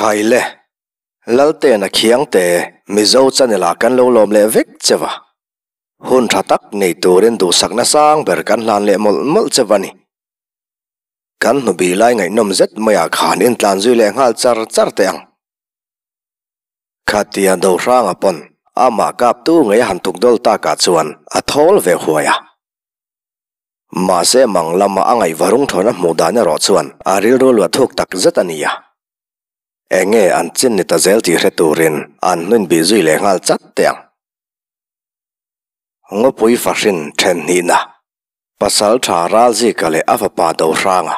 Khai le, Laltena Khiangte Mizo channel ah kan lo lawm leh vek che va. Hun tha tak nei turin duhsakna sang ber kan hlan leh mawlh mawlh che va ni. Kan hnubi lai ngaihnawm zet maiah khan intlan zui leh nghal char char teh ang. Khatia Dohranga pawn amah kaptu ngei a han tuk dawl takah chuan a thawl ve huai a. Mahse mang lama a ngaihvarung thawn a hmuh dan erawh chuan a rilru luah thuk tak zet a ni a. Enge an chin ni ta zel tih hre turin an hnuin bih zui leh nghal chat teh ang. Ngawpui fahrin then hnihna Pasal tha Ralzika leh a fapa Dohranga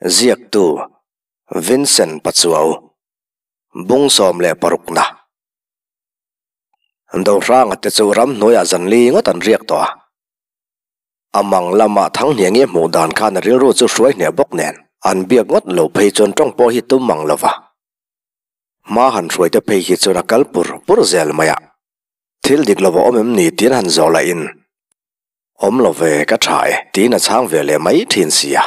ziaktu Vincent Pachuau Bung 16 na. Dohranga te chu ramhnuaiah zanli ngawt an riak tawh a. A mang lamah Thanghniangi hmuh dan khan a rilru chu hruai hneh bawk nen an biak ngawt lo phei chuan tawng pawh hi tum mang lo va. Hma han hruai te phei hi chuan a kal pur pur zel mai a. Thil dik lo a awm em ni tiin han zawh lahin awm lo ve ka tha e tiin a chhang ve leh mai thin si a.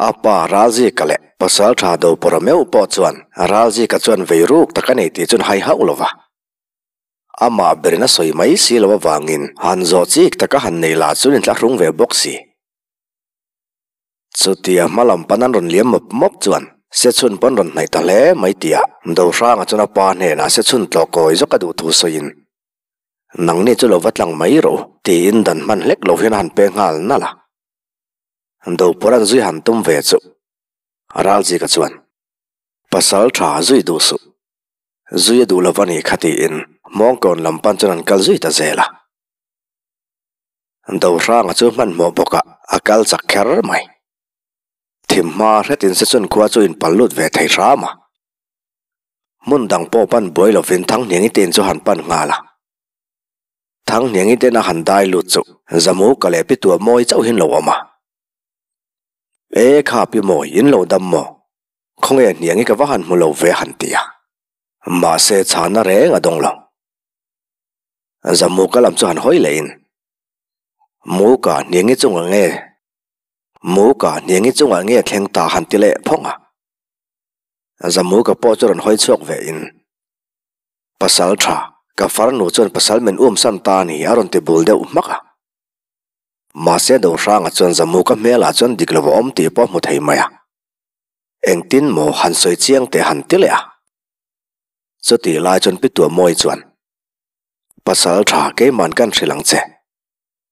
A pa Ralzika leh pasal tha Dopawra meuh pawh chuan Ralzika chuan vei ruk tak a nei tih chuan hai hauh lo va. Amah berin a sawi mai si lo avangin han zawh chik taka han nei lah chuan inthlahrung ve bawk si. Chutia hma lam pan an rawn liam mawp mawp chuan Sechhun pawn rawn hnaih ta hle mai tia Dohranga chuan a pa hnenah Sechhun tlawh kawi zawk a duh thu sawiin, Nangni chu lo va tlang mai rawh u tiin dan hman hlek lo hian a han pe nghal nalh a. Dopawr an zui han tum ve chu Ralzika chuan, Pasal tha zui duh suh, zui a duh lo va ni kha tiin Hmawngkawn lam pan chuan an kal zui ta zel a. Dohranga chu hmanhmawh bawkah a kal chak kher mai. Thim hma hretin Sechhun khua chu inpal lut ve thei hram a. Hmun dang pawh pan buai lovin Thanghniangi te in chu han pan nghal a. Thanghniangi ten a han dai lut chu Zamuka leh Pi Tuahmawi chauhin lo awm a. E kha Pi Mawi, in lo dam maw? Khawnge Hniangi ka va han hmu lo ve han ti a. Mahse chhana reng a dawng lo. Zamuka lam chu han hawi leh in, Muka hniangi chungah nge, Muka hniangi chungah nge thleng ta han ti leh phawng a. Zamuka pawh chu rawn hawi chhuak ve in, Pasal tha, ka farnu chuan pasal min um san ta a ni a rawn ti bul deuh hmak a. Mahse Dohranga chuan Zamuka hmelah chuan dik lo a awm tih pawh a hmu thei mai a. Engtin maw han sawi chiang teh han ti leh a. Chutih lai chuan Pi Tuahmawi chuan, Pasal tha keiman kan hrilh ang che.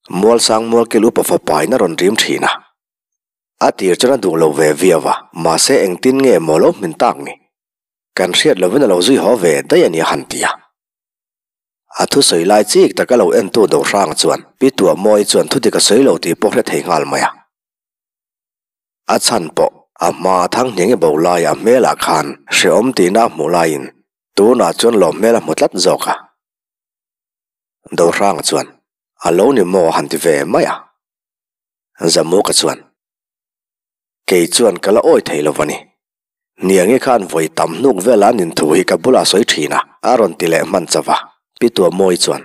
Mualsang Mualkil upa fapain a rawn rim thin a. A tir chuan a duh lo ve viau a, mahse engtin nge maw lo hmin tak ni. Kan hriat lovin a lo zui haw ve daih a ni a han ti a. A thusawi lai chik taka lo entu Dohranga chuan Pi Tuahmawi chuan thudik a sawi lo tih pawh hre thei nghal mai a. A chhan pawh a hma Thanghniangi bo laia a hmelah khan hrehawm tihna a hmuh laiin tunah chuan lawm hmel a hmu tlat zawk a. Dohranga chuan a lo ni maw a han ti ve mai a. Zamuka chuan kei chuan ka la awi thei lo va ni. Hniangi khan vawi tam hnuk vela nin thu hi ka bulah sawi thin a, a rawn ti leh hman chauh a. Pi Tuahmawi chuan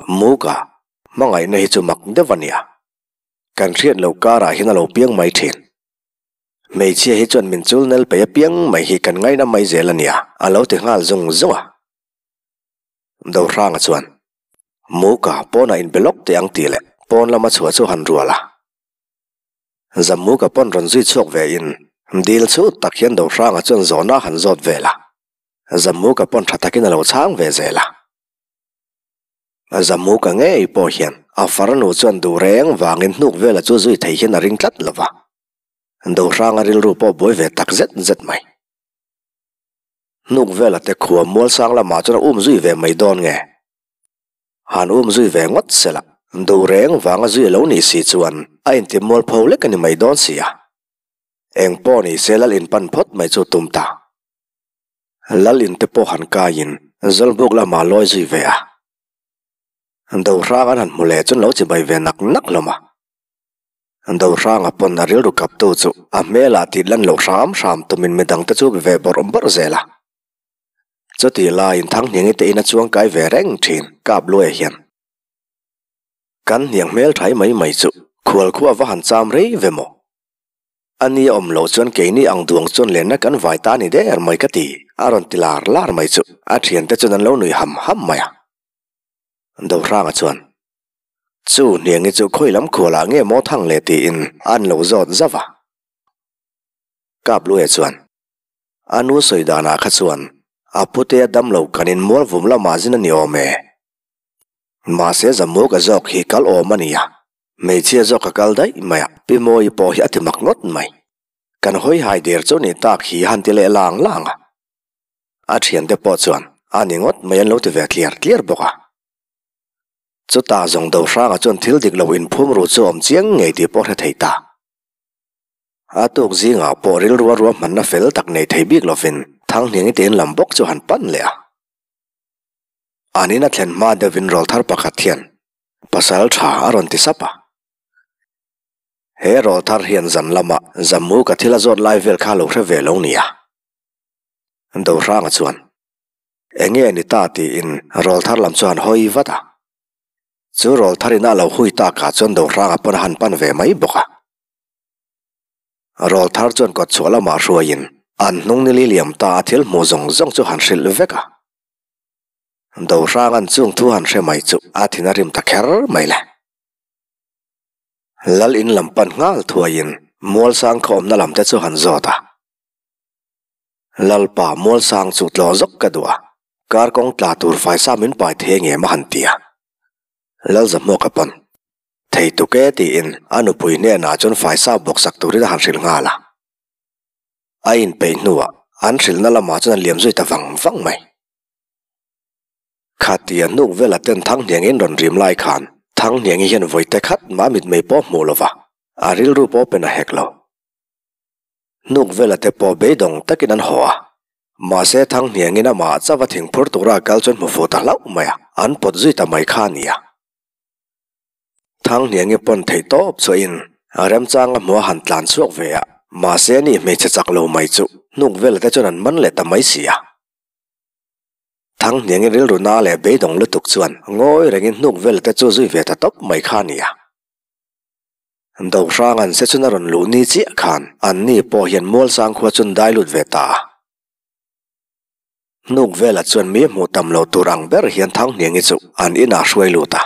Muka, hmangaihna hi chu mak deuh a nia. Kan hriat loh karah hian a lo piang mai thin. Hmeichhia hi chuan min chul nel peih apiang mai hi kan ngaina mai zel a nia, a lo ti nghal zung zung a. Dohranga chuan, Muka, pawnah inbe lawk teh ang tih leh pawn lama chhuah chu han rual a. Zammuka pawn rawn zui chhuak ve in, dil chhut tak hian Dohranga chuan zawhna han zawt vel a. Zammuka pawn tha takin a lo chhang ve zel a. Zamuka ngei pawh hian a farnu chuan duh reng vangin hnuk vela chu zui thei hian a ring tlat lo va. Dohranga rilru pawh buai ve tak zet zet mai. Hnuk vela te khua Mualsang lamah chuan a um zui ve mai dawn nge? Han um zui ve ngawt sela, duh reng vanga zui a lo nih si chuan a inti mualpho lek a ni mai dawn si a. Eng pawh ni se lal inpan phawt mai chu tum ta. Lal in te pawh han kaiin Zawlbuk lamah lawi zui ve a. Dohrang an han hmu leh chuan lo chibai ve nak nak hlawm a. Dohranga pawn a rilru kaptu chu a hmelah tih lan loh hram hram tumin midang te chu be ve bawrh bawrh zel a. Chutih laiin Thanghniangi te in a chuang kai ve reng thin kap luai hian. Kan hniang hmel thai mai mai chu khual khu a va han cham rei ve maw? Ani a awm loh chuan keini ang duang chuan lenna kan vai ta ni der mai ka ti, a rawn ti lar lar mai chu a thiante chuan an lo nui ham ham mai a. Dohranga chuan, Chu hniangi chu khawi lam khualah nge maw thang le tiin an lo zawt zauh a. Kapluia chuan, A nu sawi danah kha chuan a putea damlo kanin mual vum lamah zin a ni awm e. Mahse Zamuka zawk hi kal awm a nia. Hmeichhia zawk ka kal daih mai a, Pi Mawii pawh hi a ti mak ngawt mai. Kan hawi hai der chu ni tak hi han ti leh lang lang a. A thiante pawh chuan a ni ngawt mai an lo ti ve tliar tliar bawk a. Chutah zawng Dohranga chuan thil dik lo inphum ru chu awm chiang ngei tih pawh hre thei ta. A tuk zingah pawh rilrua ruahmanna fel tak nei thei bik lovin Thanghniangi te in lam bawk chu han pan leh a. An in a thlen hma deuhin rawlthar pakhat hian Pasal tha a rawn ti sap a. He rawlthar hian zan lama Jammu ka thil a zawt lai vel kha lo hre ve lo nia. Dohranga chuan, Enge ni ta tiin rawlthar lam chu han hawi vat a. Chu rawlthar ina lo hui takah chuan Dohranga pawn a han pan ve mai bawk a. Rawlthar chuan kawtchhuah lamah hruaiin an hnung nili liam ta a thil hmuh zawng zawng chu han hrilh vek a. Dohranga'n chung thu han hre mai chu a thin a rim ta kher mai le. Lal in lam pan nghal thuaiin Mualsang khawmna lam te chu han zawt a. Lalpa Mualsang chu tlaw zawk ka duh a, kar kawng tla tur faisa min pai thei nge ma han ti a. Lalzahmuaka pawn, Thei tuk e tiin a nupui hnenah chuan faisa bawksak turin a han hrilh nghal a. A inpeih hnuah an hrilhna lamah chuan a liam zui ta vang vang mai. Khatia hnuk vela ten Thanghniangin rawn rim lai khan Thanghniangi hian vawite khat mah mitmei pawh hmuh lova a rilru pawh pen a hek lo. Hnuk vela te pawh beidawng takin an haw a, mahse Thanghniangin amah chauha thingphur tura kal chuan hmu fuh ta hlauh mai a, an pawt zui ta mai kha a ni a. Thanghniangi pawn theih tawp chuahin remchanga hmuh a han tlan chhuak ve a, mahse ani hmeichhe chak lo mai chu hnuk vela te chuan an man leh ta mai si a. Thanghniangin rilru na leh beidawng lutuk chuan ngawi rengin hnuk vel te chu zui ve ta tawp mai kha a ni a. Dohranga'n se chun a rawn luh ni chiah khan anni pawh hian Mualsang khua chun dai lut ve ta a. Hnuk vela chuan mi hmuh tam lo tur ang ber hian Thanghniangi chu an inah hruai lut a.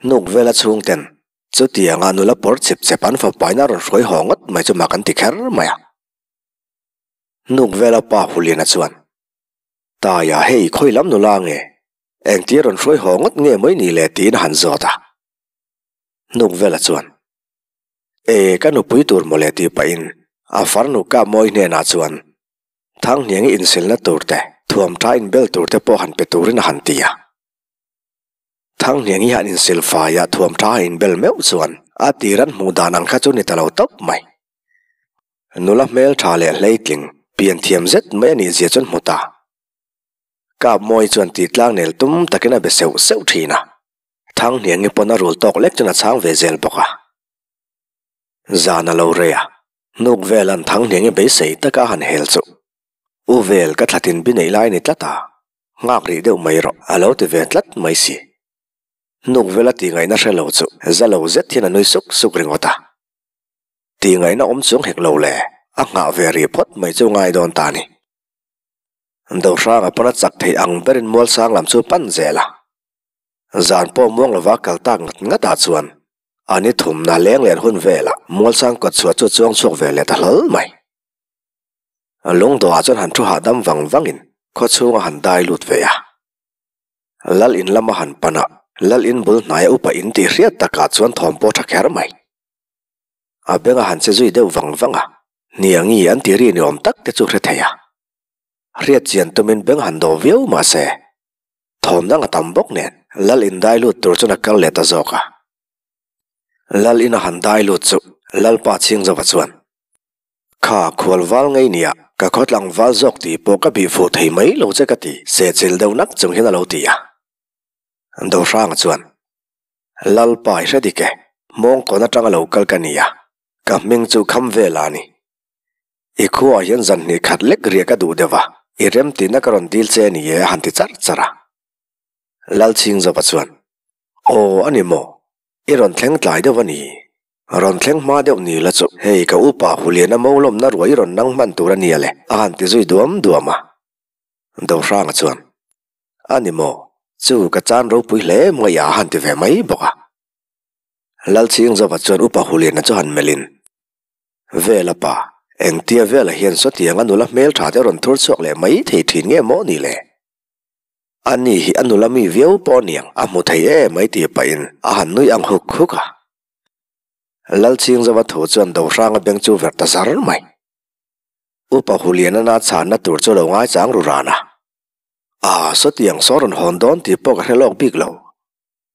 Hnuk vela chhungten chutianga nula pawr chip chep an fapaina rawn hruai haw ngawt mai chu mak an ti kher mai a. Hnuk vela pa Huliana chuan, Taia hei khawi lam nula nge? Engtia rawn hruai haw ngawt nge mai ni le tiin a han zawt a. Hnuk vela chuan, E, ka nupui tur mawle tih pahin a farnu kap mawi hnenah chuan Thanghniangi insilna tur te, thuam tha inbel tur te pawh han pe turin a han ti a. Thanghniangi han insil faiah thuam tha a inbel meuh chuan a tir an hmuh dan ang kha chu ni ta lo tawp mai. Nula hmel tha leh hleitling, pian thiam zet mai a nih zia chuan hmu ta. Kap Mawi chuan tih tlang nel tum takin a be seuh seuh thin a. Thanghniangi pawn a rul tawk lek chuan a chhang ve zel bawk a. Zan a lo rei a, hnuk vel an Thanghniangi beisei taka a han hel chu. U vel ka thlatin bi neih lai ni tlat a, nghak rih deuh mai rawh a lo ti ve tlat mai si. Hnuk vel a tih ngaihna hre lo chu za lo zet hian a nui suk suk ringawt a. Tih ngaihna awm chung hek lo le, a nghah ve rih phawt mai chu ngai dawn ta ni. Dohranga pawn a chak theih ang berin Mualsang lam chu pan zel a. Zan pawh muang lova kal tak ngat ngatah chuan a ni thumna leng len hun velah Mualsang kawt chhuah chu chuang chhuak ve leh ta hlawl mai. Lungdawhah chuan han thu hahdam vang vangin khaw chhunga han dai lut ve a. Lal in lama han pan a, Lal in bul hnaia upa in tih hriat takah chuan thawm pawh tha kher mai. A benga han che zui deuh vang vang a, Hniangi an ti ri ni awm tak te chu hre thei a. Hriat chian tumin beng han dawh viau mah se, thawm dang a tam bawk nen Lal in dai lut tur chuan a kal leh ta zawk a. Lal in a han dai lut chu Lalpa Chhingzova chuan, Kha khual val ngei nia, ka khawtlang val zawk tih pawh ka bih fuh thei mai lo che ka ti, sehchilh deuh nak chung hian a lo ti a. Dohranga chuan, Lalpa i hre dik e, mawngkawn atanga lo kal ka ni a, ka hming chu kham vel a ni. I khuaah hian zan hnih khat lek riah ka duh deuh a, i remtihna ka rawn dil che a ni e a han ti char char a. Lalchhingzova chuan, Aw a ni maw, i rawn thleng tlai deuh a ni. Rawn thleng hma deuh ni la chu, hei ka upa Huliana Molawmna ruai rawn nang hman tur a nia le, a han ti zui duam duam a. Dohranga chuan, A ni maw, chu ka chan ropui hle mai a han ti ve mai bawk a. Lalchhingzova chuan upa Huliana chu han melhin, Vela pa, engtia Vela hian sawtianga nula hmeltha te rawn thur chhuak leh mai thei thin nge maw ni le? A ni hi a nula mi viau pawh niang a hmu thei e mai tih pahin a han nui ang huk huk a. Lalchhingzova thu chuan Dohranga beng chu verh ta zar mai. Upa Hulianana chhanna tur chu lo ngaichang ru ran a. A, sawtiang saw rawn hawn dawn tih pawh ka hre lawk bik lo.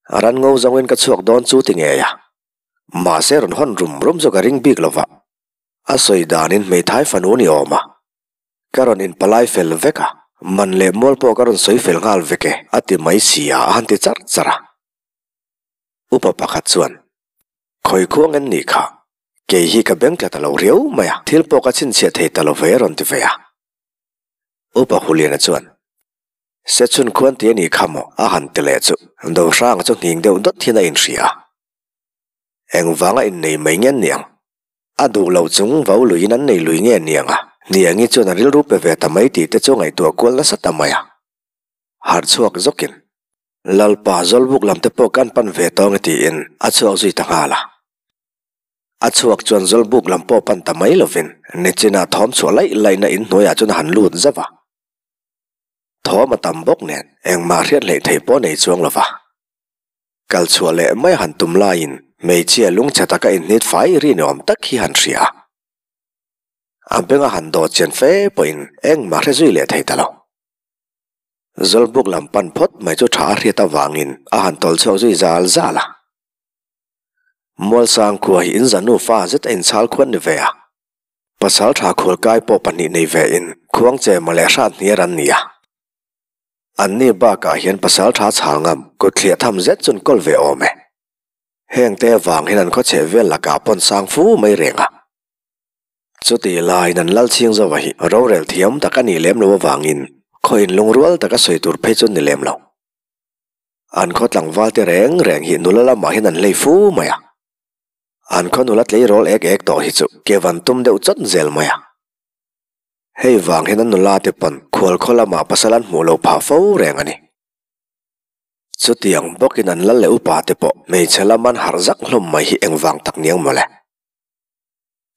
Ran ngo zawngin ka chhuak dawn chu ti ngei a. Mahse rawn hawn rum rum chu ka ring bik lo va. A sawi danin hmeithai fanu ni awm a. Ka rawn inpalai fel vek a, man leh mual pawh ka rawn sawi fel nghal vek e, a ti mai si a, a han ti charh charh a. Upa pakhat chuan, Khawi khuang en nih kha, kei hi ka beng tla ta lo riau mai a, thil pawh ka chhinchhiah thei ta lo ve a rawn ti ve a. Upa Huliana chuan, Sechhun khuan ti a nih kha maw? a han ti leh chu Dohranga chu nghing deuh dawt hian a inhria a. Engvanga innei mai nge an ni ang? A duh lo chung vau luiin an nei lui nge niang a, Niangi chuan a rilru pe ve ta mai tih te chu ngaihtuah kual nasa ta mai a. Harh chhuak zawkin, Lalpa Zawlbuk lam te pawh kan pan ve tawng e tiin a chhuak zui ta nghal a. A chhuak chuan Zawlbuk lam pawh pan ta mai lovin nichinah thawm chhuah laih laihna inhnuaiah chuan a han lut zauh a. Thawm a tam bawk nen engmah hriat hleih theih pawh nei chuang lo va. Kal chhuah leh mai han tum laiin hmeichhia lungchhe taka inhnit fai ri ni awm tak hi han hria a. A benga han dawt chian fe pawhin engmah hre zui leh thei ta lo. Zawlbuk lam pan phawt mai chu tha a hriat avangin a han tawlh chhuak zui zal zal a. Mualsang khua hi inza nufa zet a inchhal khuan ni ve a. Pasal tha khualkai pawh pahnih nei ve in Khuangchema leh Hranhniar an ni a. Anni bakah hian pasal tha chhal ngam kut thliah tham zet chun kawl ve awm e. Heng te vang hian an khawchheh vel lakah pawn sang fu mai reng a. Chuti laiin an lal chhing zova hi rorel thiam tak a nih lem lo avangin khaw inlungrual taka sawi tur phei chu ni lem lo. An khaw tlangval te reng reng hi nula lamah hian an hlei fu mai a. An khaw nula tleirawl ek ek tawh hi chu ke van tum deuh chawt zel mai a. Hei vang hian an nula te pawn khualkhaw lamah pasal an hmuh loh phah fo reng a ni. Chutiang bawkin an lal leh upa te pawh hmeichhe lam an harh zak hlawm mai hi engvang tak niang mawle.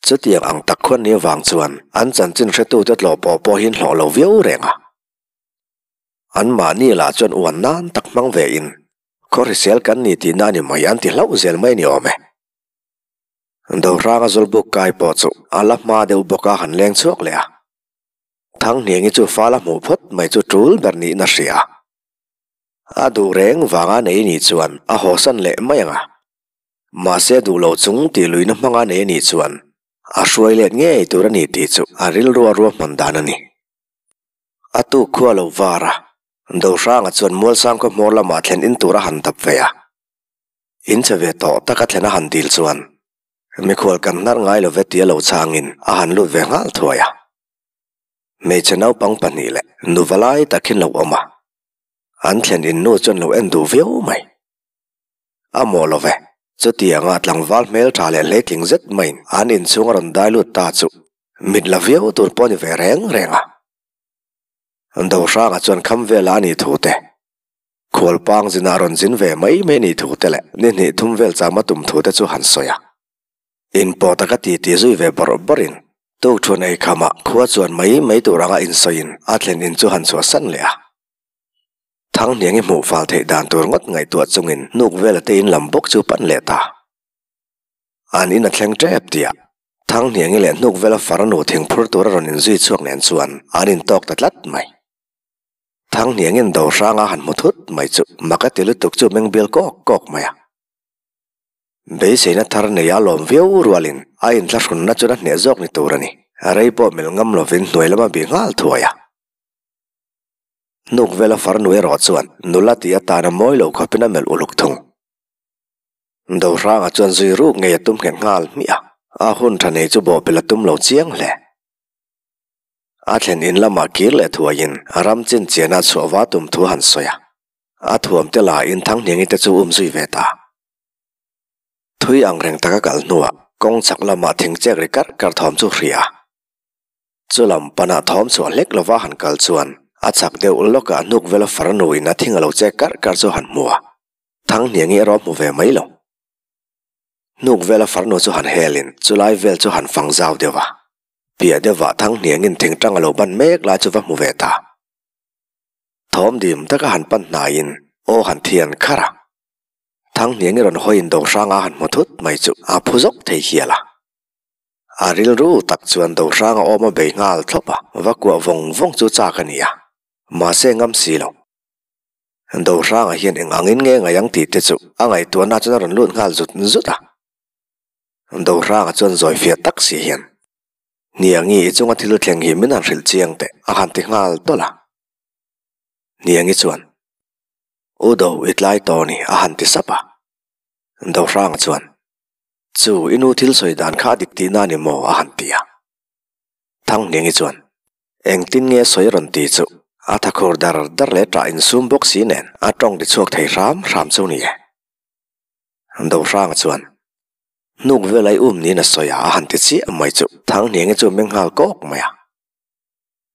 Chutiang ang tak khuan ni avang chuan an chanchin hretute tlawh pawh pawh hi an hlawh lo viau reng a. Anmahni lah chuan uan nan tak hmang ve in khaw hrisel kan ni tihna a ni mai an ti hlauh zel mai a ni awm e. Dohranga Zawlbuk kai pawh chu a la hma deuh bawk a han leng chhuak leh a. Thanghniangi chu fal a hmuh phawt mai chu tul ber niin a hria. A duh reng vanga nei nih chuan a hawsan leh mai ang a. Mahse duh lo chung tih luihna hmanga nei anih chuan a hruai let ngei tur a ni tih chu a rilru a ruahman dan a ni. A tuk khua lo var a, Dohranga chuan Mualsang khaw hmawr lamah thlen in tur a han dap ve a. In che ve tawh taka thlen a han dil chuan mikhual kan hnar ngai lo ve tia lo changin a han lut ve nghal thuai a. Hmeichhe naupang pahnih leh nuva lai tak hin lo awm a, an thlen in nu chuan lo en duh viau mai. A mawh lo ve, chutianga tlangval hmeltha leh hleitling zet maiin an inchhung a rawn dai lut ta chu mit la viau tur pawh a ni ve reng reng a. Dohranga chuan kham vela a nih thu te, Khualpang zinah rawn zin ve mai mai nih thu te leh ni hnih thum vel chama tum thu te chu han sawi a. Inpawh taka titi zui ve bawrh bawrhin tukthuan ei khamah khua chuan mai mai tur anga insawiin a thlen in chu han chhuahsan leh a. Thanghniangi hmuh fal theih dan tur ngawt ngaihtuah chungin hnuk vela te in lam bawk chu pan leh ta. An in a thleng tep tiah Thanghniangi leh hnuk vela farnu thingphur tura rawn inzui chhuak nen chuan an intawk ta tlat mai. Thanghniangin do hranga han hmu thut mai chu mak a ti lutuk chu meng bial kawk kawk mai a. Beiseina thar nei a lawm viau rualin a inthlahrunna chuan a hneh zawk ni tur a ni. Rei pawh mil ngam lovin hnuai lama bih nghal thuai a. Hnuk vela farnu erawh chuan nula tih atana mawi lo khawpin a melh uluk thung. Do hranga chuan zui ruk ngei a tum nghet nghal hmiah a, a hun tha nei chu bawhpelh a tum lo chiang hle. A thlen in lamah kir leh thuaiin ram chin chiana chhuah va tum thu han sawi a, a thuam te la in Thanghniangi te chu um zui ve ta. Thui ang reng taka kal hnuah kawng chhak lamah thing chek ri karh karh thawm chu hria. Chu lam panah thawm chhuah hlek lova han kal chuan a chhak deuh lawkah hnuk vela farnu in a thing a lo chek karh karh chu han hmu a, Thanghniangi erawh hmu ve mai lo. Hnuk vela farnu chu han helin chulai vel chu han fang zau deuh a, piah deuhah Thanghniangin thingtang a lo ban mek lai chu va hmu ve ta. Thawm dim taka han pan hnaiin aw han thian kharh a. Thanghniangi rawn hawiin Dohranga han hmu thut mai chu a phu zawk thei hial a. A rilru tak chuan Dohranga awm a bei nghal thlawp a, va kuah vawng vawng chu chak a ni a, mahse ngam si lo. Dohranga hian eng angin nge ngaih ang tih te chu a ngaihtuahna chuan a rawn lut nghal zut zut a. Dohranga chuan zawi fiah tak si hian, Hniangi i chunga thil thleng hi min han hrilh chiang teh a han ti nghal tawlh a. Hniangi chuan, U Do i tlai tawh ni a han ti sap a. Dohranga chuan, Chu i nu thil sawi dan kha a dik tihna a ni maw? a han ti a. Thanghniangi chuan, Engtin nge sawi rawn ti chu? A thakhur dar dar leh ṭah insum bawk si nen a ṭawng ti chhuak thei hram hram chu ni e. Dohranga chuan, Hnuk vel ai um niin a sawi a, a han ti chiah mai chu Thanghniangi chu meng nghal kawk mai a.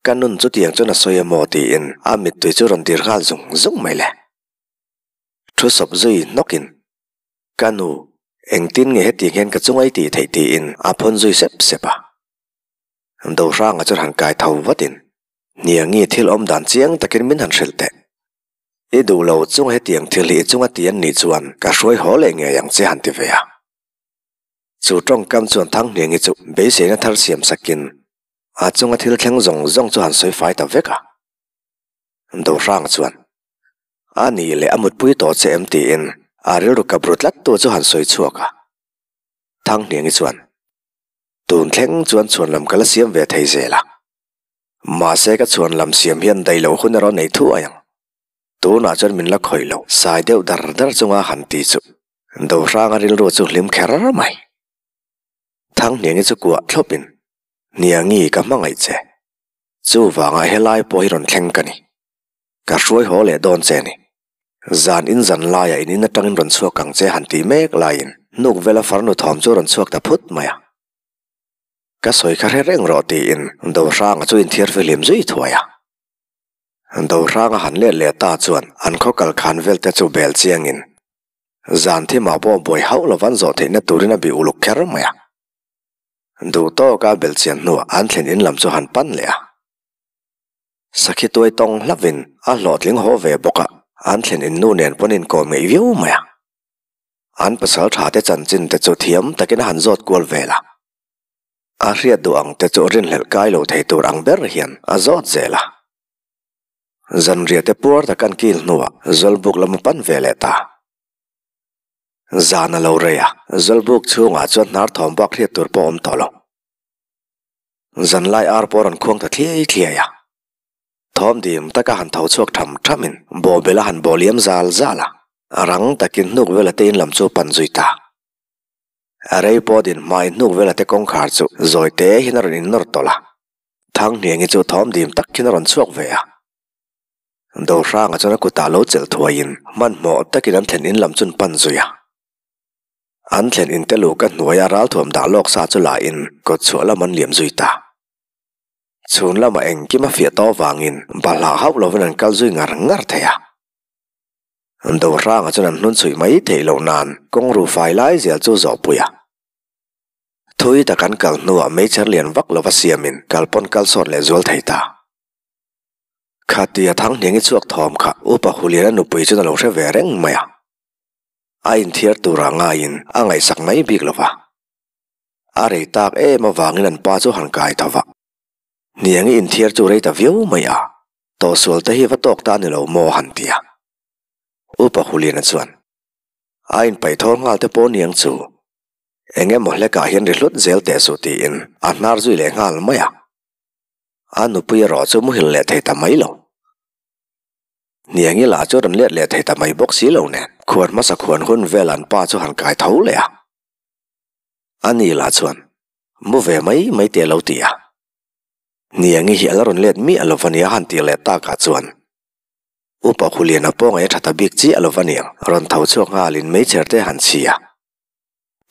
Ka nun chutiang chuan a sawi a maw tiin a mittui chu rawn dir nghal zung zung mai le. Thu sawp zui hnawkin Ka nu, engtin nge hetiang hian ka chunga i tih theih tiin a phawn zui sep sep a. Dohranga chuan han kai tho vatin, Hniangi thil awm dan chiang takin min han hrilh teh. I duh lo chunga hetiang thil hi i chunga ti an nih chuan ka hruai haw leh ngei ang che han ti ve a. Chu tawngkam chuan Thanghniangi chu beiseina thar siam sakin a chunga thil thleng zawng zawng chu han sawi fai ta vek a. Dohranga chuan A nih leh a mutpui tawh che em tiin a rilru kap ru tlat tu chu han sawi chhuak a. Thanghniangi chuan, Tun thleng chuan chhuan lam ka la siam ve thei zel a. Mahse ka chhuan lam siam hian daih loh hun erawh nei thuai ang. Tunah chuan min la khawih lo, sai deuh dar dar chunga han ti chu Dohranga rilru chu hlim kher mai. Thanghniangi chu kuah thlawpin, Hniangi ka hmangaih che. Chuvangah helai pawh hi rawn thleng ka ni. Ka hruai haw leh dawn che ni. Zan in zan laiah in in atangin rawn chhuak ang che han tih mek laiin hnuk vela farnu thawm chu rawn chhuak ta phut mai a. Ka sawi kha hre reng rawh tiin Dohranga chu inthiar fihlim zui thuai a. Dohranga han let leh ta chuan an khaw kal khan vel te chu bel chiangin zan thimah pawh buai hauh lovan zawh theihna turin a bih uluk kher mai a. Duh tawka bel chian hnuah an thlen in lam chu han pan leh a. Sakhi tuai tawng hlauhin a hlawhtling haw ve bawk a, an thlen in nu nen pawn inkawm ngeih viau mai a. An pasal tha te chanchin te chu thiam takin a han zawt kual vel a. A hriat duh ang te chu rinhlelh kai lo thei tur ang ber hian a zawt zel a. Zanriah te puar tak an kil hnuah Zawlbuk lam a pan ve leh ta. Zan a lo rei a, Zawlbuk chhungah chuan hnar thawm bak hriat tur pawh a awm tawh lo. Zanlai ar pawh a rawn khuang ta thliai thliai a. Thawm dim taka han tho chhuak tham thamin bawhbel a han bawh liam zal zal a, rang takin hnuk vela te in lam chu pan zui ta. A rei pawh din hmain hnuk vela te kawngkhar chu zawi te hian a rawn innawr tawlh a, Thanghniangi chu thawm dim tak hian a rawn chhuak ve a. Dohranga chuan a kutah lo chelh thuaiin hmanhmawh takin an thlen in lam chun pan zui a. An thlen in te luka hnuaia ralthuam dah lawk sa chu la in kawt chhuah lam an liam zui ta. Chhun lamah engkim a fiah tawh avangin bahlah hauh lovin an kal zui ngar ngar thei a. Dohranga chuan an hnun chhuih mai theih loh nan kawng ru fai lai zel chu zawh pui a. Thui tak an kal hnuah meichher lian vak lova siamin kal pawn kal sawt leh zual thei ta. Khatia Thanghniangi chhuak thawm kha Upa Huliana nupui chuan a lo hre ve reng mai a. A inthiar turah ngaiin a ngaihsak mai bik lo va. A rei tak em avangin an pa chu han kai tho va. Hniangi inthiar chu rei ta viau mai a, tawhsual te hi va tawk ta a ni lo maw han ti a. Upa Huliana chuan, A inpaih thawl nghal te pawh niang chu, eng emaw hlekah hian ri hlut zel teh suh tiin a hnar zui leh nghal mai a. A nupui erawh chu muhil leh thei ta mai lo. Hniangi lah chu rawn let leh thei ta mai bawk si lo nen, khuan hmasa khuan hun vel an pa chu han kai tho leh a. Ani lah chuan, Mu ve mai mai teh lo ti a. Hniangi hi a la rawn let miah lo va nia han tih leh takah chuan, Upa Huliana pawh ngaih a tha ta bik chiah lo va niang, rawn tho chhuak nghalin meichher te han chhi a.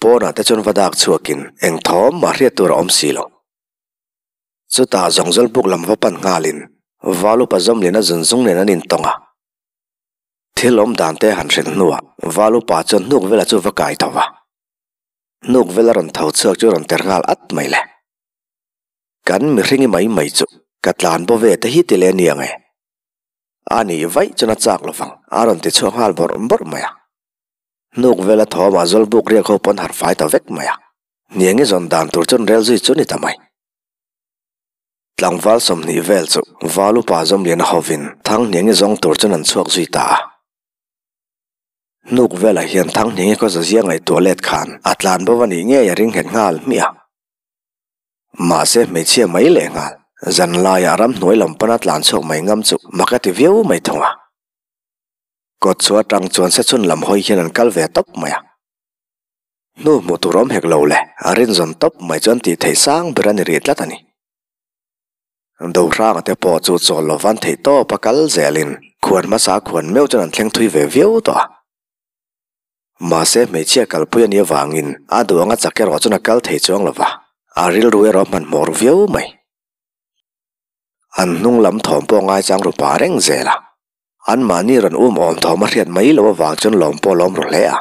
Pawnah te chuan va dak chhuakin eng thawm mah hriat tur a awm si lo. Chutah zawngzawl buk lam va pan nghalin Valupa Zawmliana zun zung nen an intawng a. Thil awm dan te han hrilh hnuah Valupa chuan hnuk vela chu va kai tho va. Hnuk vela rawn tho chhuak chu rawn ter nghal at mai le. Kan mihringi mai mai chu ka tlan bo ve te hi ti leh nia nge. A nih vaih chuan a chak lovang a rawn ti chhuak nghal bawrh bawrh mai a. Hnuk vela thawmah zawlbuk riak ho pawn harh fai ta vek mai a. Hniangi zawn dan tur chuan rel zui chu ni ta mai. Tlangval 20 vel chu Val upa Zawmliana hovin Thanghniangi zawng tur chuan an chhuak zui ta a. Hnuk velah hian Thanghniangi khaw zazia ngaihtuah let khan a tlan bo a nih ngei a ring nghet nghal hmiah a. Mahse hmeichhia mai leh nghal zan laiah ramhnuai lam pana tlan chhuak mai ngam chu mak a ti viau mai thung a. Kawt chu atang chuan sechhun lam hawi hian an kal ve tawp mai a. Hnu hmuh tur awm hek lo le, a rinzawn tawp mai chuan tih theih sang ber a ni rih tlat a ni. Dohranga te pawh chu chawl lo van theih tawp a kal zelin khuan hmasa khuan meuh chuan an thleng thui ve viau tawh a. Mahse hmeichhia kalpui a nih avangin a duh anga chak erawh chuan a kal thei chuang lo va, a rilru erawh a hmanhmawh ru viau mai. An hnung lam thawm pawh ngaichang ru pah reng zel a, anmahni rawn um awm thawm a hriat mai loh avang chuan lawm pawh a lawm ru hle a.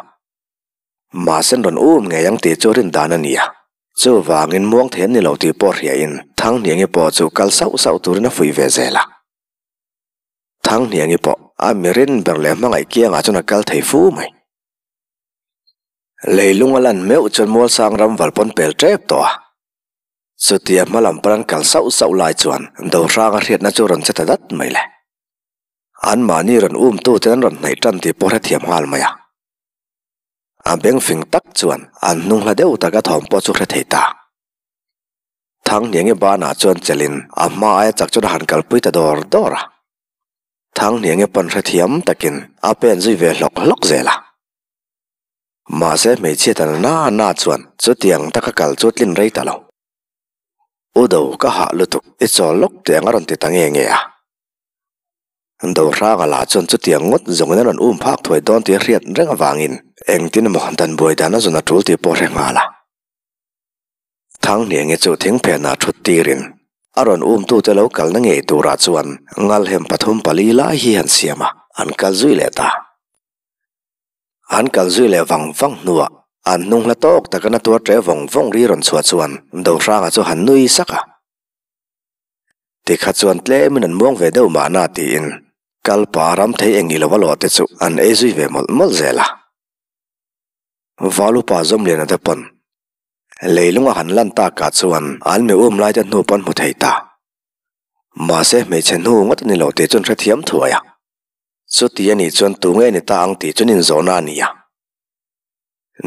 Mahse rawn um ngei ang tih chu rin dan a ni a. Chuvangin muang thei an ni lo tih pawh hriain Thanghniangi pawh chu kal sauh sauh turin a fuih ve zel a. Thanghniangi pawh a mirin ber leh hmangaih kiangah chuan a kal thei fu mai. Leilung a lan meuh chuan Mualsang ram val pawn pel tep tawh a. Chutia hma lam pawn an kal sauh sauh lai chuan Dohranga hriatna chu rawn che ta dat mai le. Anmahni rawn umtuten an rawn hnaih tan tih pawh hrethiam nghal mai a. A beng fing tak chuan an hnung hla deuh taka thawm pawh chu hre thei ta. Thanghniangi banah chuan chelin a hma aia chak chuan a han kalpui ta dawr dawr a. Thanghniangi pawn hrethiam takin a pen zui ve hlawk hlawk zel a. Mahse hmeichhia ta na na chuan chutiang taka kal chu tlin rei ta lo. U do ka hah lutuk i chawl lawk teh ang a rawn ti ta nge nge a. Dohranga lah chuan chutiang ngawt zawngin a rawn um phak thuai dawn tih a hriat reng avangin engtin emaw dan buai dan a zawn a tul tih pawh a hre nghal a. Thanghniangi chu thingphenah thut tirin a rawn umtute lo kalna ngei turah chuan ngalhem pathum pali lai hi han siam a, an kal zui leh ta. An kal zui leh vang vang hnuah an hnung hla tawk taka na tuar ṭe vawng vawng ri rawn chhuah chuan Dohranga chu han nui sak a. Tikha chuan tlemin an muang ve deuh mahna tiin kalpa ram thei eng ilo a lawh te chu an ei zui ve mawlh mawlh zel a. Valupa Zawmliana te pawn leilung a han lan takah chuan an mi um lai te hnu pawn hmu thei ta. Mahse hmeichhe hnu ngawt a ni lo tih chuan hrethiam thuai a. Chuti a nih chuan tunge ni ta ang tih chuan inzawhna a ni a.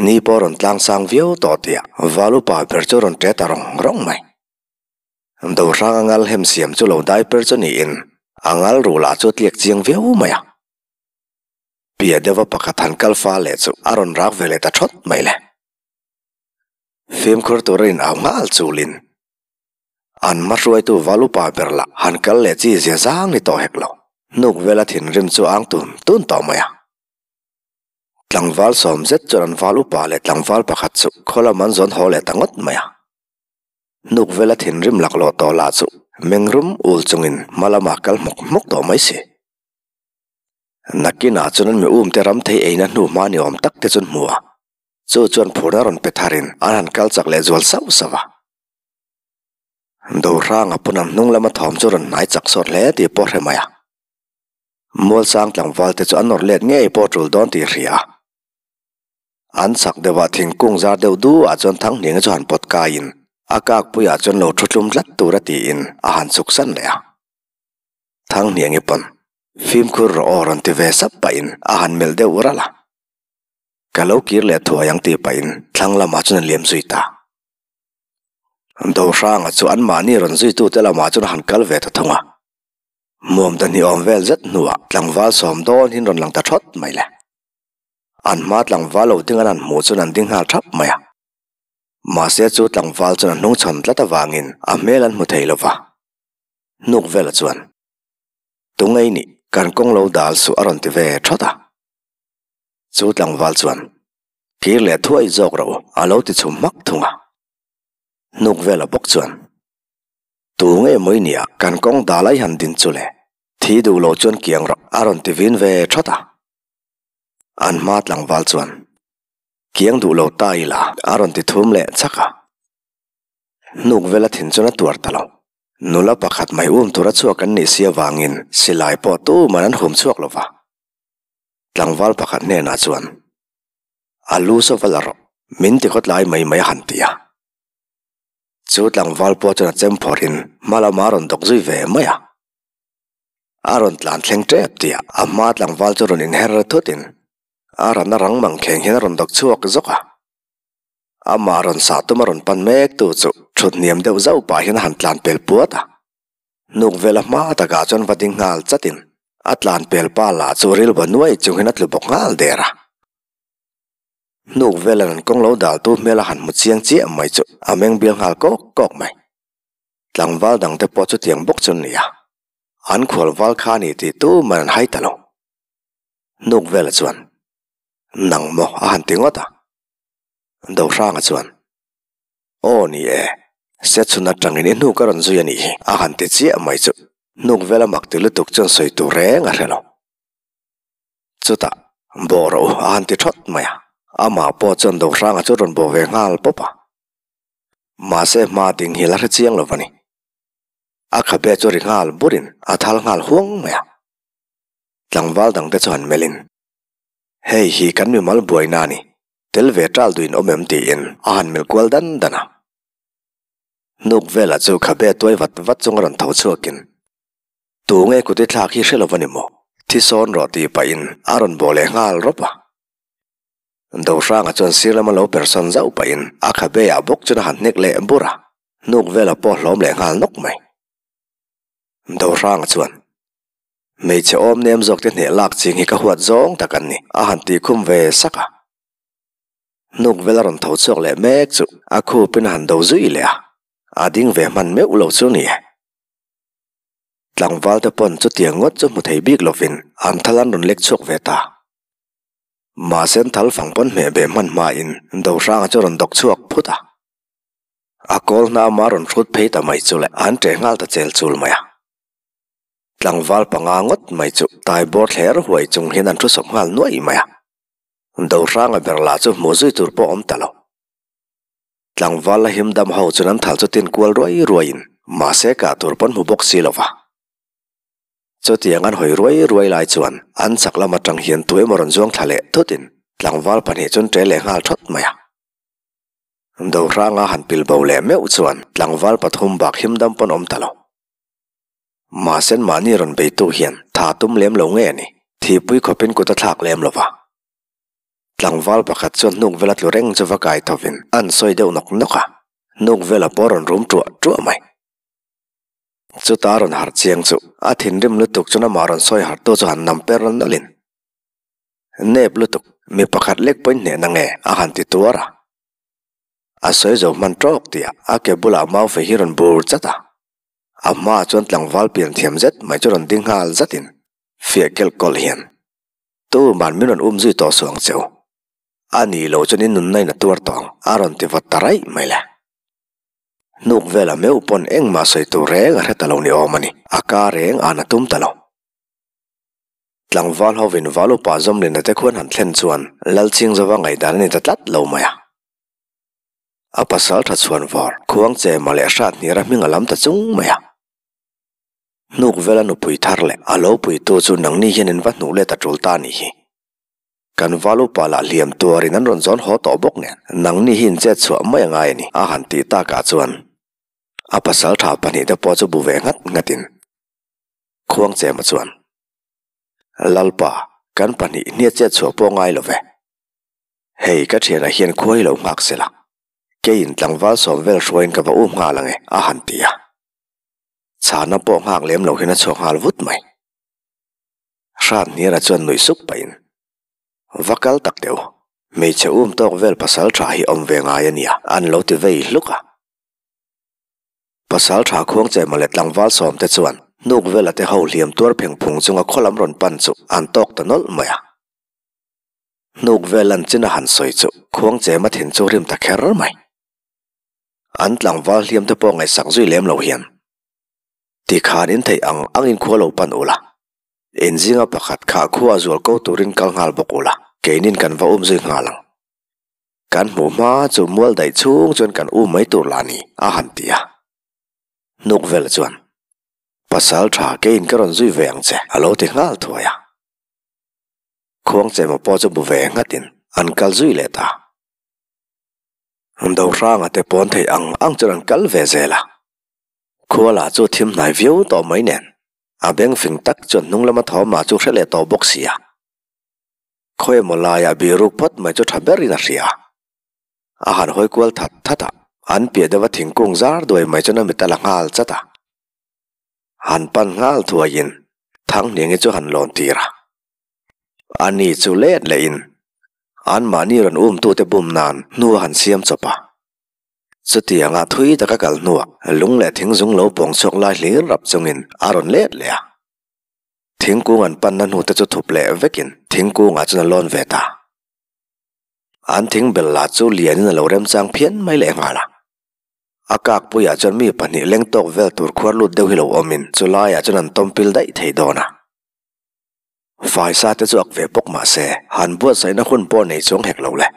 Ni pawh rawn tlang sang viau tawh tih Valupa ber chu rawn ṭe ta rawng rawng mai. Dohrang a ngal hem siam chu lo dai per chu niin a ngal ruh lah chu a tliak chiang viau mai a. Pia deuha pakhat han kal fa leh chu a rawn rak ve leh ta thawt mai le. Fimkhur tura in au nghal chulin an hma hruaitu val upa ber lah han kal leh chi zia zang ni tawh hek lo. Hnuk vela thinrim chu a ang tun tun tawh mai a. Tlangval 10 zet chuan an val upa leh tlangval pakhat chu khaw lam an zawn haw leh ta ngawt mai a. Hnuk vela thinrim laklawh tawh lah chu mengrum ul chungin hma lamah kal hmawk hmawk tawh mai si. Nakinah chuan an mi umte ram thei eina hnu hma ni awm tak te chuan hmu a, chu chuan phurna rawn pe tharin an han kal chak leh zual sauh sauh a. Dohranga pawn an hnung lama thawm chu rawn hnai chak sawt hle tih pawh hre mai a. Mualsang tlangval te chu an nawr let ngei pawh tul dawn tih hria a. An chak deuhah thingkung zar deuh duhah chuan Thanghnianga chu han pawt kaiin a kakpuiah chuan lo thu tlum tlat tura tiin a han chuk san leh a. Thanghniangi pawn fimkhur rawh aw rawn ti ve sap pahin a han melh deuh ralh a. Ka lo kir leh thuai ang tih pahin thlang lamah chuan a liam zui ta. Dohranga chu anmahni rawn zuitute lamah chuan a han kal ve ta thung a. Muam ta hnih awm vel zet hnuah tlangval 10 dawn hin rawn lang ta thawt mai le. An hma tlangval lo ding an han hmuh chuan an ding nghal thap mai a. Mahse chu tlangval chuan a hnung chhawn tlat avangin a hmel an hmu thei lo va. Hnuk vela chuan, Tungei nih, kan kawng lo dal suh a rawn ti ve thawt a. Chu tlangval chuan, Kir leh thuai zawk rawh u, a lo ti chhum hmak thung a. Hnuk vela bawk chuan, Tu nge mawi nia kan kawng dal ai han din chu le? Thi duh lo chuan kiang rawh, a rawn ti vin ve thawt a. An hma tlangval chuan, Kiang duh lo ta ila, a rawn ti thum leh chak a. Hnuk vela thin chuan a tuar ta lo. Nula pakhat mai um tura chhuak an nih si avangin silai pawh tuman an hum chhuak lo va. Tlangval pakhat hnenah chuan, A lu saw va la rawh, min ti khawtlai mai mai a han ti a. Chu tlangval pawh chuan a chem phawrhin hma lamah a rawn dawk zui ve mai a. A rawn tlan thleng tep tih a hma tlangval chu rawn inher thutin a rana rang mang kheng hian a rawn dawk chhuak zawk a. Amah rawn sah tum a rawn pan mek tu chu thut hniam deuh zauh pah hian a han tlan pel puat a. Hnuk vela hma takah chuan va ding nghal chatin a tlan pel pa lah chu rilva nuai chung hian a tlu bawk nghal der a. Hnuk vela an kawng lo dal tu hmel a han hmu chiang chiah mai chu a meng bial nghal kawk kawk mai. Tlangval dangte pawh chutiang bawk chu an ni a, an khual val kha a ni tih tu man an hai ta lo. Hnuk vela chuan, Nang maw a han ti ngawt a. Dohranga chuan, Aw ni e, Sechhun atangin i hnuk a rawn zui a nih hi, a han ti chiah mai chu hnuk vela mak ti lutuk chuan sawi tur reng a hre lo. Chutah, Bawh rawh u a han ti thawt mai a, amah pawh chuan Dohranga chu rawn bawh ve nghal pawp a. Mahse hma ding hi la hre chiang lo va ni. A khabe chu ri nghal burin a thal nghal huang mai a. Tlangval dangte chu han melhin, Hei hi kan mimal buaina a ni, Tel ve ṭal duin awm em tiin a han melh kual dan dan a. Hnuk velah chu khabe tuai vat vat chung a rawn tho chhuakin, Tu nge kut i thlak hi hre lo va ni maw? Thi sawn rawh tih pahin a rawn bawh leh nghal rawp a. Dohranga chuan sir lama lo per sawn zauh pahin a khabe ah bawk chuan a han hnek leh bur a, hnuk velah pawh hlawm leh nghal nawk mai. Dohranga chuan, Hmeichhe awm nem zawk te hneh lak ching hi ka huat zawng tak an ni, a han tih khum ve sak a. Hnuk vel a rawn tho chhuak leh mek chu a khupin a han do zui leh a, a ding ve hman meuh lo chu ni e. Tlangval te pawn chutiang ngawt chu hmu thei bik lovin an thal an rawn lek chhuak ve ta. Mahse an thal fang pawn hmeh beh hman hmain Dohranga chu a rawn dawk chhuak phut a. A kawl hna ama rawn hrut phei ta mai chu le an ṭeh nghal ta chel chul mai a. Tlangval panga ngawt mai chu taibawr thler huai chung hian an thu sawp nghal nuaih mai a. Dohranga ber lah chu hmuh zui tur pawh a awm ta lo. Tlangval la him dam ho chuan an thal chu tin kual ruai ruaiin mahse kah tur pawn hmu bawk si lo va. Chutiang an hawi ruai ruai lai chuan an chak lam atang hian tu emaw rawn zuang thla leh thutin tlangval pahnih chu an ṭe leh nghal thawt mai a. Dohranga han pil bo leh meuh chuan tlangval pathum bak him dam pawn awm ta lo. Mahse mahni rawn beitu hian tha tum lem lo nge a ni, thihpui khawpin kut a thlak lem lo va. Tlangval pakhat chuan hnuk vela tlu reng chu va kai thovin an sawi deuh nawk nawk a, hnuk vela pawh rawn rum ṭuah ṭuah mai. Chuta rawn harh chiang chu a thinrim lutuk chuan amah rawn sawi harhtu chu han nam per nawlhin, Nep lutuk, mi pakhat lek pawhin hnehna nge a han ti tuar a. A sawi zo hman ṭawk tih a ke bulah mau fei hi rawn bur chat a. A hmaah chuan tlangval pian thiam zet mai chu rawn ding nghal zatin fiah kelh kawlh hian, Tu man min rawn um zui tawh suh ang che u. A ni lo chuan in nunna in a tuar tawh ang, a rawn ti vat ta raih mai le. Hnuk vela meuh pawn engmah sawi tur reng a hre ta lo ni awm a ni, a ka reng an a tum ta lo. Tlangval hovin val upa Zawmlina te khuan han thlen chuan Lalchingzova ngaihdan a ni ta tlat lo mai a. A pasal tha chhuan vawr, khuang che mah leh hrat hniar a hming a lam ta chung mai a. Hnuk vela nupui thar leh a lo puitu chu nangni hian in va hnuh let a tul ta a nih hi. Kan val upa lah hliam tuarin an rawn zawn haw tawh bawk nen, nangni hi in chet chhuah mai a ngai a ni, a han tih takah chuan a pasal tha pahnihte pawh chu bu ve nghat nghatin khuang chema chuan, Lalpa, kan pahnih hniat chet chhuah pawh ngai lo ve. Hei ka thianah hian khuai lo nghak sela, keiin tlangval sawm vel hruaiin ka va um nghal ang e, a han ti a. Chhana pawh nghak lem lo hian a chhuak nghal vut mai. Hrat hniara chuan nuih suk pahin, Va kal tak teh u, hmeichhe um tawk vel pasal tha hi awm ve ngai a nia, an lo ti vei hluk a. Pasal tha khuang che mawle tlangval sawm te chuan hnuk vela te ho hliam tuar pheng phung chunga khaw lam rawn pan chu an tawk ta nawlh mai a. Hnuk vel an chin a han sawi chu. Khuangchema thin chu rim ta kher mai. An tlangval hliam te pawh ngaihsak zui lem lo hian tikhan in theih ang angin khua lo pan ula, in zinga pakhat kha khua zual ko turin kal nghal bawk ula, keinin kan va um zui nghal ang. Kan hmuh hma chu mual daih chhung chuan kan um mai tur lah ni, a han ti a. Hnuk vel chuan, Pasal tha keiin ka rawn zui ve ang che, a lo ti nghal thuai a. Khuangchema pawh chu bu ve nghatin an kal zui leh ta. Dohranga te pawn theih ang ang chuan an kal ve zel a. Khuala chu thim hnai viau tawh mai nen a beng fing tak chuan hnung lama thawmah chu hre leh tawh bawk sia. Khawi emaw laiah bihruk phawt mai chu tha berin a hria. A han hawi kual that that a, an piah deuha thingkung zar duai mai chuan a mit a la nghal chat a. Han pan nghal thuaiin Thanghniangi chu han lawn tir a. Ani chu let lehin anmahni rawn umtute bum nan hnu a han siam chawp a. Chutianga thui taka kal hnuah lung leh thingzung lo pawng chhuak lai hlir rap chungin a rawn let leh a. Thingkung an panna hnute chu thup leh vekin thingkungah chuan a lawn ve ta. An thingbel lah chu lianin a lo remchang phian mai leh nghal a. A kakpuiah chuan mi pahnih leng tawk vel tur khuar lut deuh hi lo awmin chulaiah chuan an tawmpil daih thei dawn a. Faisa te chu ak ve bawk mah se, han buatsaihna hun pawh nei chuang hek lo le.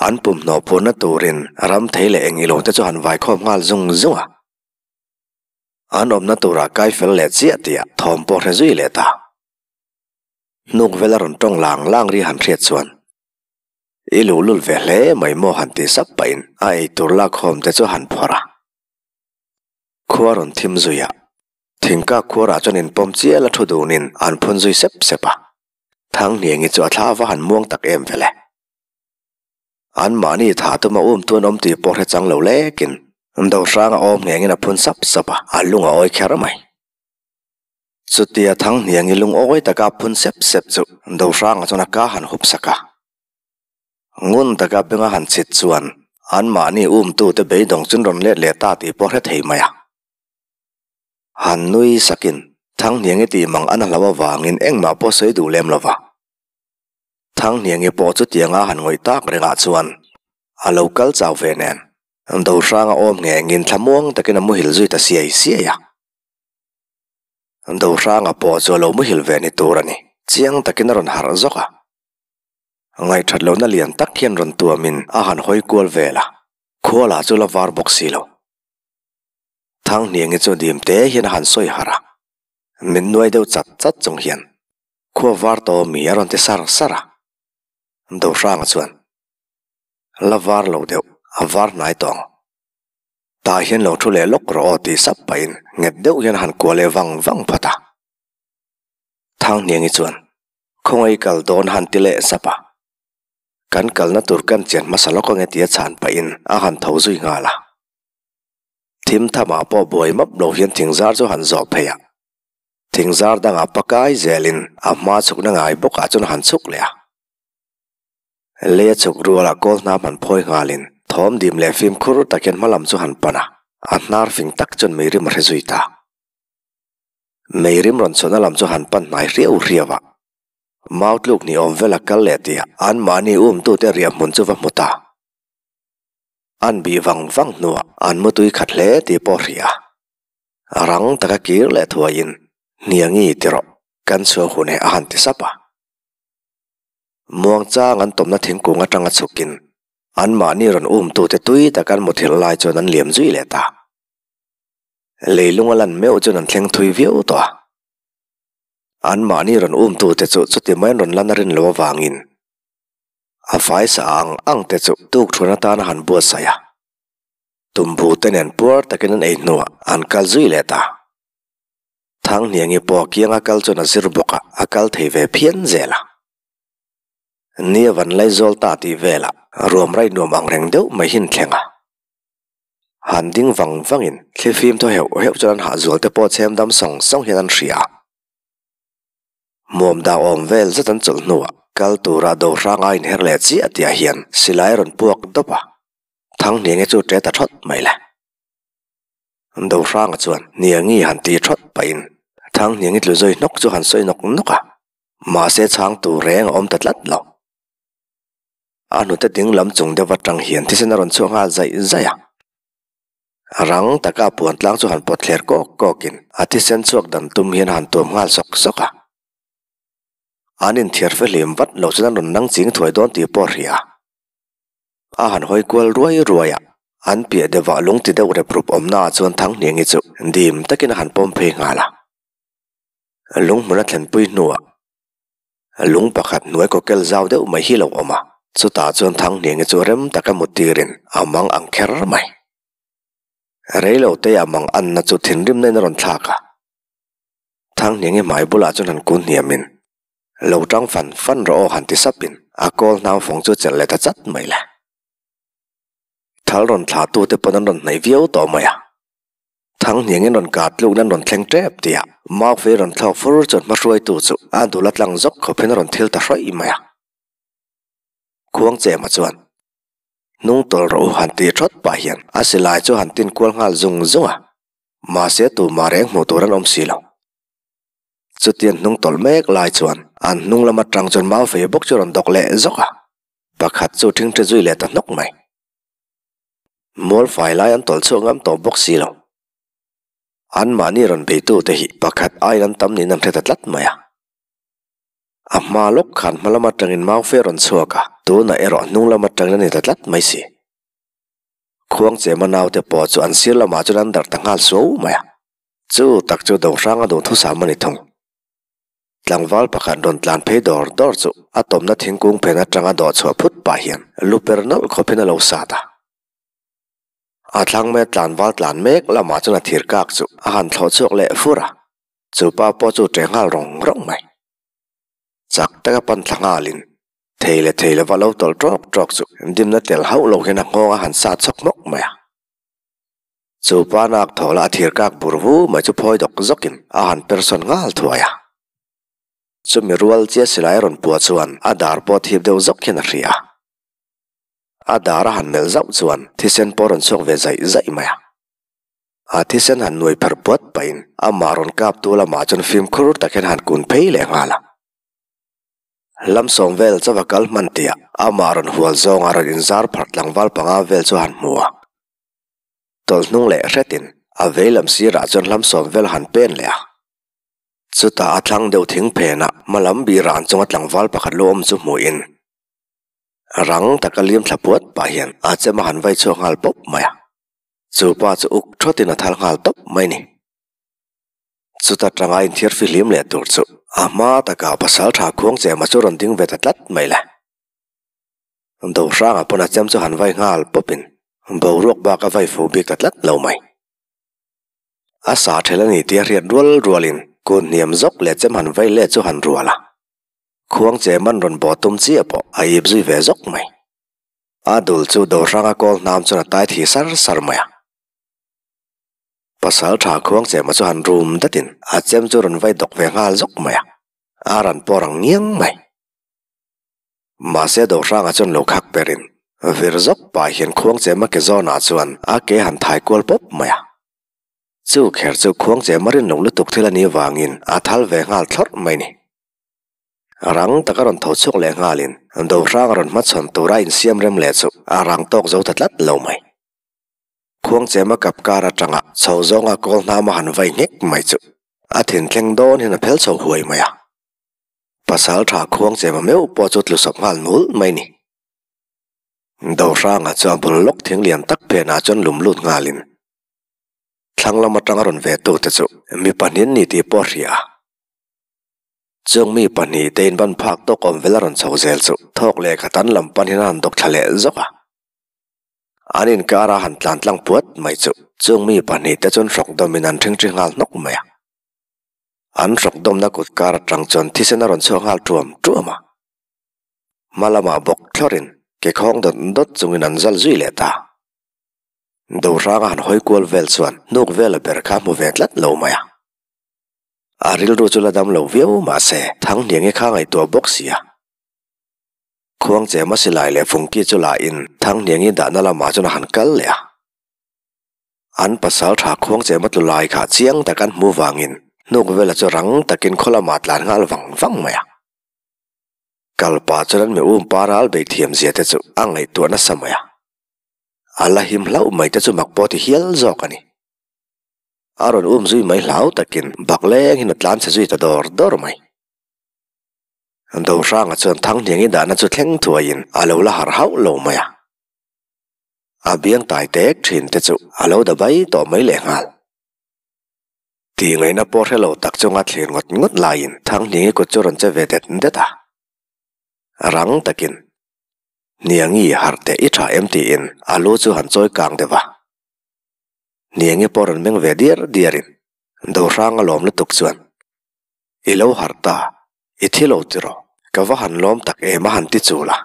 An pumhnaw phurna turin ram thei leh eng ilo te chu han vaikhawm nghal zung zung a. An awmna turah kai fel leh chiah tih ah thawm pawh hre zui leh ta. Hnuk vel a rawn tawng lang lang ri han hriat chuan, I luhlul ve hle mai maw han ti sap pahin a eitur lakkhawm te chu han phawrh a. Khua rawn thim zui a. Thingkak khuarah chuan inpawm chial a thu dunin an phun zui sep sep a. Thanghniangi chu a thla va han muang tak em vele. Anmahni tha tuma um tu an awm tih pawh hre chang lo lekin Dohranga awm nghengin a phun sap sap a, a lung a awi kher mai. Chutia Thanghniangi lungawi taka a phun sep sep chu Dohranga chuan a ka han hup sak a. Ngun taka benga han chhit chuan anmahni umtute beidawng chun rawn let leh ta tih pawh hre thei mai a. Han nui sakin, Thanghniangi tih mang an a hlau avangin engmah pawh sawi duh lem lo va. Thanghniangi pawh chutianga han ngawih tak rengah chuan a lo kal chau ve nen, Dohranga awm nghengin thlamuang takin a muhil zui ta siai siai a. Dohranga pawh chu a lo muhil ve ni tur a ni, chiang takin a rawn harh zawk a. Ngaihthat lohna lian tak hian rawn tuamin a han hawi kual vel a, khualah chu la var bawk si lo. Thanghniangi chu dim te hian a han sawi harh a, min nuai deuh chat chat chung hian khua var tawh mi a rawn ti sar sar a. Dohranga chuan, La var lo deuh, a var hnai tawh ang. Tah hian lo thu leh lawk rawh aw tih sap pahin nghet deuh hian a han kuah leh vang vang phawt a. Thanghniangi chuan, Khawngaih kal dawn han ti leh sap a. Kan kalna tur kan chian hmasa lawk ange tia chhan pahin a han tho zui nghal a. Thim thamah pawh buai map lo hian thingzar chu han zawh phei a. Thingzar dangah pakai zelin a hma chhukna ngai bawkah chuan han chhuk leh a. Lei a chhuk rualah kawl hnam han phawi nghalin thawm dim leh fimkhur tak hian hmalam chu han pan a, a hnar fing tak chuan meirim a hre zui ta. Meirim rawn chhuahna lam chu han pan hnai hriau hriau a. Mau tluk ni awm vela kal leh tih anmahni umtute riahhmun chu va hmu ta. An bih vang vang hnuah an mutui khat hle tih pawh hria. Rang taka kir leh thuaiin Hniangi ti rawh, kan chhuah hun he a han ti sap a. Muangchang an tawmna thingkung atanga chhukin anmahni rawn umtute tui taka an muthilh lai chuan an liam zui leh ta. Leilung a lan meuh chuan an thleng thui viau tawh a. Anmahni rawn umtute chu chuti mai an rawn lan a rin loh avangin A faisa ang ang te chu tukṭhuan atana han buatsaih a, tumbu te nen puar takin an ei hnuah an kal zui leh ta. Thanghniangi pawh kianga kal chuan a zir bawk a, a kal thei ve phian zel a. Nia van Laizawl ta tih velah ruam raih nuam ang reng deuh mai hi an thleng a. Han ding vang vangin thlifim thaw heuh heuh chuan an hahzual te pawh chhem dam sawng sawng hian an hria a. Hmuam dah awm vel zet an chawlh hnuah kal tura do hrang a inher leh chiah tihah hian silai a rawn puak dawp a, Thanghniangi chu ṭe ta ṭhawt mai le. Do hranga chuan Hniangi han ti ṭhawt pahin Thanghniangi tlu zui hnawk chu han sawi nawk nawk a, mahse chhang tur reng a awm ta tlat lo. A hnute ding lam chung deuh atang hian thisen a rawn chhuak nghal zaih zaih a. Rang taka a puan tlang chu han pawt thler kawk kawkin a thisen chhuak dan tum hian a han tuam nghal sawk sawk a. An inthiar fehlim vat lo chuan an rawn nang ching thuai dawn tih pawh a hria. A han hawi kual ruai ruai a, an piah deuhah lung ti deuh rep rup awmnaah chuan Thanghniangi chu dim takin a han pawm phei nghal a. Lung hmun a thlenpui hnuah lung pakhat hnuai kawkel zau deuh mai hi lo awm a, chutah chuan Thanghniangi chu rem taka mut tirin a mang ang kher mai. Reilote a mang anna chu thinrimna in a rawn thlak a, Thanghniangi hmai bulah chuan han kun hniamin, Lo tang fan fan rawh aw han ti sapin a kawl hnau fawng chu chelh leh ta chat mai le. Thal rawn thlah tute pawn an rawn hnaih viau tawh mai a. Thanghniangin rawn kah tluk nan rawn thleng tep tih a Maufei rawn thlawk fur chuan hmahruaitu chu a dul a tlang zawk khawpin a rawn thil ta hrawih mai a. Khuangchema chuan hnung tawlh rawh u han tih thawt pah hian a silai chu han tin kual nghal zung zung a. Mahse tumah reng hmuh tur an awm si lo. Chutiang hnung tawlh mek lai chuan an hnung lam atang chuan mau fei bawk chu a rawn dawk leh zawk a, pakhat chu thingthi zui leh ta hnawk mai. Mual fai lai an tawlh chhuak ngam tawh bawk si lo. Anmahni rawn beitute hi pakhat aiin an tam niin an hre ta tlat mai a. A hma lawk khan hma lam atangin mau fei a rawn chhuak a, tunah erawh hnung lam atangin a ni ta tlat mai si. Khuangchema naute pawh chu an sir lamah chuan an darh ta nghal suau mai a. Chu tak chu Dohranga duhthusam a ni thung. Tlangval pakhat rawn tlan phei dawr dawr chu a tawmna thingkung phen atanga dawh chhuah phut pah hian lu per nawlh khawpin a lo sat a. A thlang mai a tlanval tlan mek lamah chuan a thir kak chu a han thlawh chhuak leh fur a, chu pa pawh chu ṭe nghal rawng rawng mai. Chak taka pan thla nghalin thei leh thei lova lo tawlh ṭawk ṭawk chu dimna tel hauh lo hian a nghawng a han sat chhawk hmawk mai a. Chu pa nak thaw lah thir kak bur vu mai chu phawi dawk zawkin a han per sawn nghal thuai a. Chumi rual chiah silai a rawn puah chuan a dar pawh thip deuh zawk hian a hria a. A dar a han melh zauh chuan thisen pawh a rawn chhuak ve zaih zaih mai a. A thisen han nuai pherh puat pahin amah rawn kap tu lamah chuan fimkhur tak hian a han kun phei leh nghal a. Lamsawm vel chauh a kal hman tihah amah rawn hual zawnga rawn inzar pharh tlangval panga vel chu a han hmu a. Tawlh hnung leh hretin a vei lam sirah chuan hlamsawm vel a han pen leh a. Chutah a thlang deuh thing phenah hma lam bih ran chunga tlangval pakhat lu awm chu hmuhin rang taka lim thla puat pah hian a chem a han vai chhuak nghal pawp mai a. Chu pa chu uk thawtin a thal nghal tawp mai ni. Chuta tanga inthiar fihlim leh tur chu a hma takah pasal tha khuang chema chu rawn ding ve ta tlat mai le. Dohranga pawn a chem chu han vai nghal pawpin boruak bak a vai fu bik ta tlat lo mai. A sa ṭhel a ni tih a hriat rual rualin kut hniam zawk leh chem han vai let chu han rual a. Khuang chem an rawn bawh tum chiah pawh a ip zui ve zawk mai. A dul chu Dohranga kawl hnam chuan a tai thi sar sar mai a. Pasal ṭha khuang chema chu han rum datin a chem chu rawn vai dawk ve nghal zawk mai a. A ran pawh rang ngiang mai. Mahse Dohranga chuan lo khak perin vir zawk pah hian Khuangchema ke zawnah chuan a ke han thai kual pawp mai a. Chu kher chu Khuangchema rinlo lutuk thil a nih vangin a thal ve nghal thlawrh mai ni. Rang taka rawn tho chhuak leh nghalin Dohranga rawn hmachhawn tura insiam rem leh chu a rang tawk zo ta tlat lo mai. Khuangchema kap kar atanga chho zawnga kawl hnama han vai nghek mai chu a thinthleng dawn hian a phel chho huai mai a. Pasal tha khuang chema meuh pawh chu tlu sawp nghal nul mai ni. Dohranga chu a bul lawk thing lian tak phenah chuan lum lut nghalin thlang lam atanga rawn ve tute chu mi pahnih ni tih pawh a hria a. Chung mi pahnih te in ban phak tawk awm vel a rawn chho zel chu thawk leh khat an lam pan hian a han dawk thla leh zawk a. An inkara han tlan tlang puat mai chu chung mi pahnih te chuan hrawk dawmin an ṭhingṭhi nghal hnawk mai a. An hrawk dawmna kut kar atang chuan thisen a rawn chhuak nghal tuam tuam a. Hma lamah bawk thlawrin ke khawng dawt dawt chungin an zal zui leh ta. Dohranga han hawi kual vel chuan hnuk vela ber kha a hmu ve tlat lo mai a. A rilru chu la dam lo viau mahse Thanghniangi kha ngaihtuah bawk si a. Khuangchema silai leh fungki chu la in Thanghniangi dahna lamah chuan a han kal leh a. An pasal tha khuang che matlu lai kha chiang tak an hmu vangin hnuk vela chu rang takin khaw lamah tlan nghal vang vang mai a. Kal pah chuan an mi um pa ral bei thiam zia te chu a ngaihtuah nasa mai a. A la him hlauh mai te chu mak pawh ti hial zawk a ni. A rawn um zui mai hlau takin bak leng hin a tlan chhe zui ta dawr dawr mai. Dohranga chuan Thanghniangi dahna chu thleng thuaiin a lo la harh hauh lo mai a. A biang tai tek thin te chu a lo da bai tawh mai lehnghal. Tih ngaihna pawh hre lo tak chunga thlir ngawt ngawt laiin Thanghniangi kut chu rawn che ve det det a. Rang takin, Hniangi harh teh i tha em tiin a lu chu han chawi kang deuh a. Hniangi pawh rawn meng ve diar diarin Dohranga lawm lutuk chuan, I lo harh ta, i thi lo tiraw, ka va han lawm tak em a han ti chul a.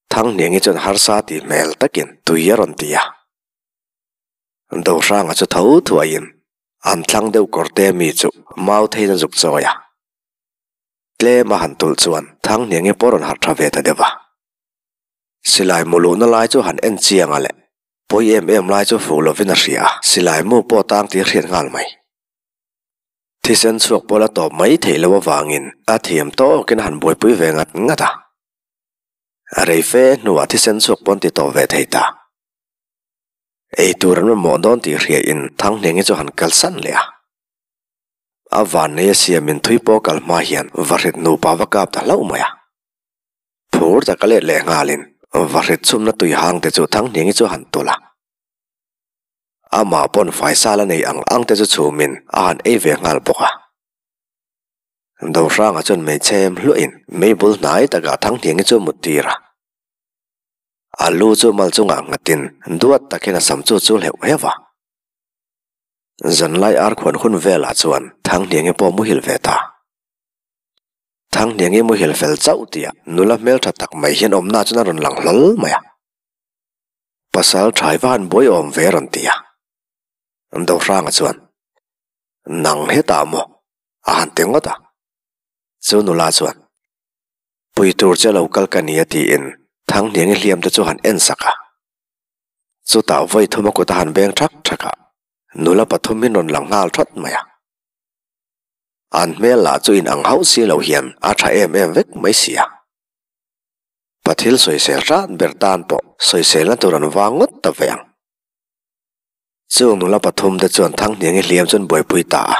Thanghniangi chuan harsa tih hmel takin tui a rawn ti a. Dohranga chu tho thuaiin an thlang deuh kawr te mi chu mau theiin a zuk chawi a. Tlem a han tulh chuan Thanghniangi pawh rawn harh tha ve ta deuh a. Silai mu luhna lai chu han en chiang a le, pawi em em lai chu fuh lovin a hria a, silai mu pawh tang tih a hriat nghal mai. Thisen chhuak pawh la tawp mai theih loh avangin a thiam tawkin a han buaipui ve ngat ngat a. A rei fe hnuah thisen chhuak pawn ti tawp ve thei ta. Ei tur an mamawh dawn tih hriain Thanghniangi chu han kalsan leh a. A vannei a siamin thui pawh kal hma hian vahrit nupa va kap ta hlauh mai a. Phur taka let leh nghalin vahrit chhumna tui hang te chu Thanghniangi chu han tulh a. Amah pawn faisal a nei ang ang te chu chhumin a han ei ve nghal bawk a. Dohranga chuan hmeichhe em hluahin meibul hnai takah Thanghniangi chu a mut tir a. A lu chu mal chungah nghatin duat takin a sam chu chul heuh heuh a. Zanlai ar khuan hun velah chuan Thanghniangi pawh muhil ve ta. Thanghniangi muhil fel chauh tih ah nula hmeltha tak mai hian awmna chuan a rawn lang hlawl mai a. Pasal thai va han buai awm ve rawn ti a. Dohranga chuan, Nang hetah maw? a han ti ngawt a. Chu nula chuan, Pui tur che lo kal ka nia tiin Thanghniangi hliam te chu han en sak a. Chutah vawi thuma kut a han beng thak thak a, nula pathum in rawn lang nghal that mai a. An hmel lah chu in ang hauh si lo hian a tha em em vek mai si a. Pathil sawisel hrat ber tan pawh sawiselna tur an vang ngawt ta ve ang. Chung nula pathum te chuan Thanghniangi hliam chuan buaipui ta a.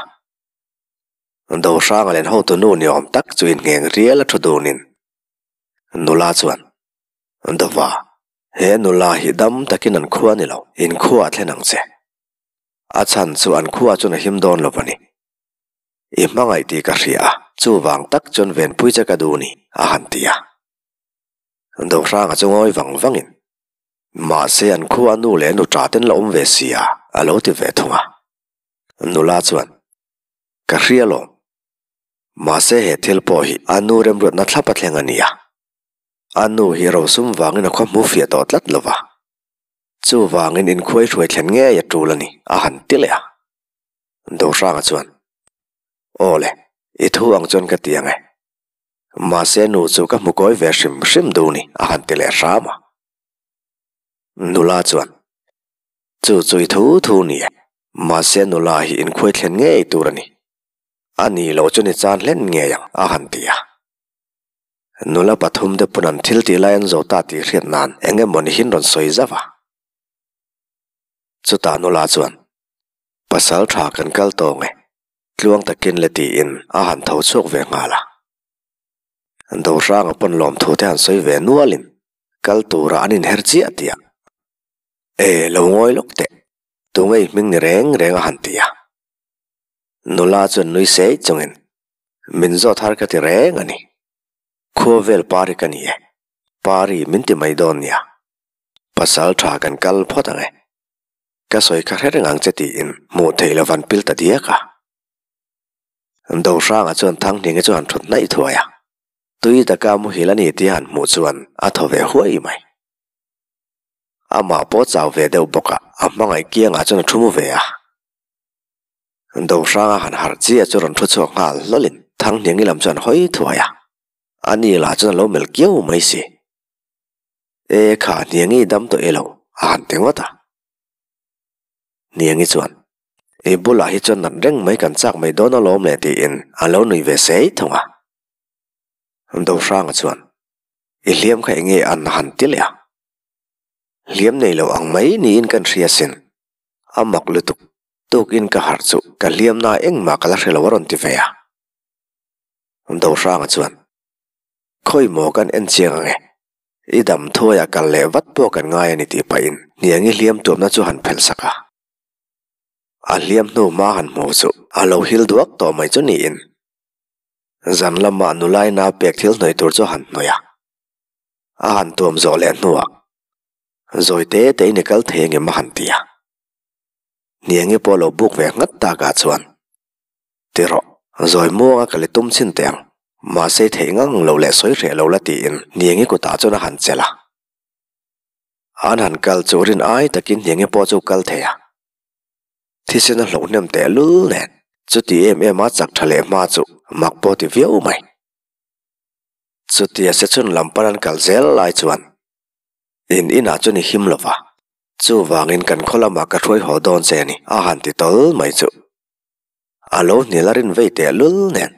Dohranga len hotu nu ni awm tak chu inngheng rial a thu dunin nula chuan, Dova, he nula hi dam takin an khua ni lo, in khua a thlen ang che. A chhan chu an khua chuan a him dawn lo a ni. I hmangaih tih ka hria a, chuvang tak chuan venpui che ka duh ni, a han ti a. Dohranga chu ngawi vang vangin, Mahse an khua nu leh nu ṭa ten la awm ve sia, a lo ti ve thung a. Nula chuan, Ka hria lawm. Mahse he thil pawh hi a nu remruatna thlap a thleng a nia. A nu hi rosum vangin a khaw hmu fiah tawh tlat lo va. Chuvangin inkhuai hruai thlen ngei a tul a ni, a han ti leh a. Dohranga chuan, Aw le, i thu ang chuan ka ti ang e. Mahse nu chu ka hmu kawi ve hrim hrim duh ni, a han ti leh hram a. Nula chuan, Chu chu i thu thu ni e. Mahse nula hi inkhuai thlen ngei tur a ni. A ni lo chu ni chan hlen ngei ang, a han ti a. Nula pathum te pawn an thil tih lai an zo ta tih hriat nan eng emaw ni hin rawn sawi zauh a. Chutah nula chuan, Pasal tha kan kal tawng e, tluang takin le tiin a han tho chhuak ve nghal a. Dohranga pawn lawmthu te han sawi ve nualin kal tura an inher chiah tih a, E, lo ngawi lawk teh, tunge i hming ni reng reng a han ti a. Nula chuan nui sei chungin, Min zawt har ka ti reng a ni. Khua vel pari ka ni e, pari min ti mai dawn nia. Pasal tha kan kal phawt ang e. Ka sawi kha hre reng ang che tiin hmuh theih lo van pil ta diak a. Dohranga chuan Thanghninga chu han thut hnaih thuai a. Tui taka muhil a ni tih a han hmuh chuan a thaw ve huai mai. Amah pawh chau ve deuh bawk a, a hmangaih kiangah chuan a thu mu ve a. Dohranga han harh chiah chu rawn thu chhuak nghal hlawlin Thanghniangi lam chuan hawi thuai a. Ani lah chuan a lo melh kiau mai si. E kha Hniangi dam tawh e lo, a han ti ngawt a. Hniangi chuan, I bulah hi chuan nat reng mai kan chak mai dawn alawm le tiin a lo nui ve sei thung a. Dohranga chuan, I hliam kha enge an han ti leh a? Hliam nei lo ang mai niin kan hria sin. A mak lutuk, tukin ka harh chu ka hliamna engmah ka la hre lo a rawn ti ve a. Dohranga chuan, Khawi maw kan en chiang ang e? I dam thuaiah kal leh vat pawh kan ngai a ni tih pahin hniangi hliam tuamna chu han phelh sak a. A hliam hnu hma han hmu chu a lo hil duak tawh mai chu niin zan lamah nulai nau pek thil hnawih tur chu han hnawih a. A han tuam zawh leh hnuah zawi te tein i kal thei angem a han ti a. Hniangi pawh lo buk ve nghat takah chuan Ti rawh, zawi muanga ka li tum chhin teh ang. Mahse theih ngang lo leh sawi hreh lo la tiin Hniangi kutah chuan a han chelh a. An han kal chu rin ai takin Hniangi pawh chu kal thei a. Thisen a hloh hnem teh lul nen chuti em em a chak tha leh hma chu mak pawh ti viau mai. Chutia sechhun lam pan an kal zel lai chuan in inah chuan i him lo va, chuvangin kan khaw lamah ka hruai haw dawn che a ni a han ti tawl mai chu. A lo hnial a rin vei teh lul nen.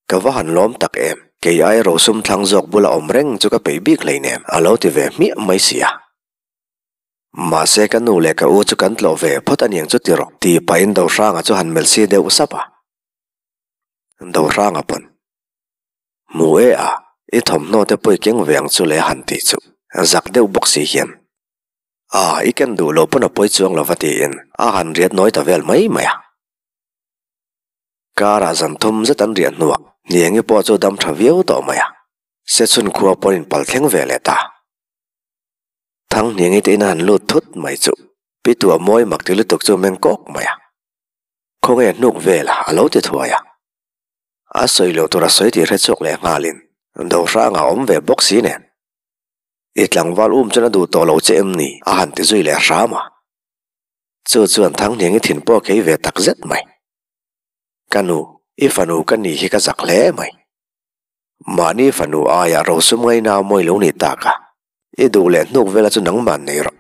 Ka va han lawm tak em, kei ai rosum thlang zawk bula awm reng chu ka peih bik hleinem a lo ti ve hmiah mai si a. Mahse ka nu leh ka u chu kan tlawh ve phawt aniang chu ti rawh tih pahin Dohranga chu han melh si deuh sap a. Dohranga pawn, Hmu e a, i thawmhnaw te pawh i keng ve ang chu le han tih chu zak deuh bawk si hian. A, i ken duh loh pawn a pawi chuang lo va tiin a han riat nawi ta vel mai mai a. Karah zan thum zet an riah hnuah Hniangi pawh chu dam tha viau tawh mai a, Sechhun khua pawn in pal thleng ve leh ta. Thang Hniangi te in a han lut thut mai chu Pi Tua mawi mak ti lutuk chu meng kawk mai a. Khawnge hnuk vel a lo ti thuai a. A sawi loh tur a sawi tih hre chhuak leh nghalin Dohranga a awm ve bawk si nen. I tlangval um chuan a duh tawh lo che em ni? a han ti zui leh hram a. Chu chuan Thanghniangi thin pawh a khei ve tak zet mai. Ka nu, i fanu ka nih hi ka zak hle mai. Mahni fanu aia rosum ngaina mawi lo nih tak a, i duh leh hnuk vela chu nangman nei rawh.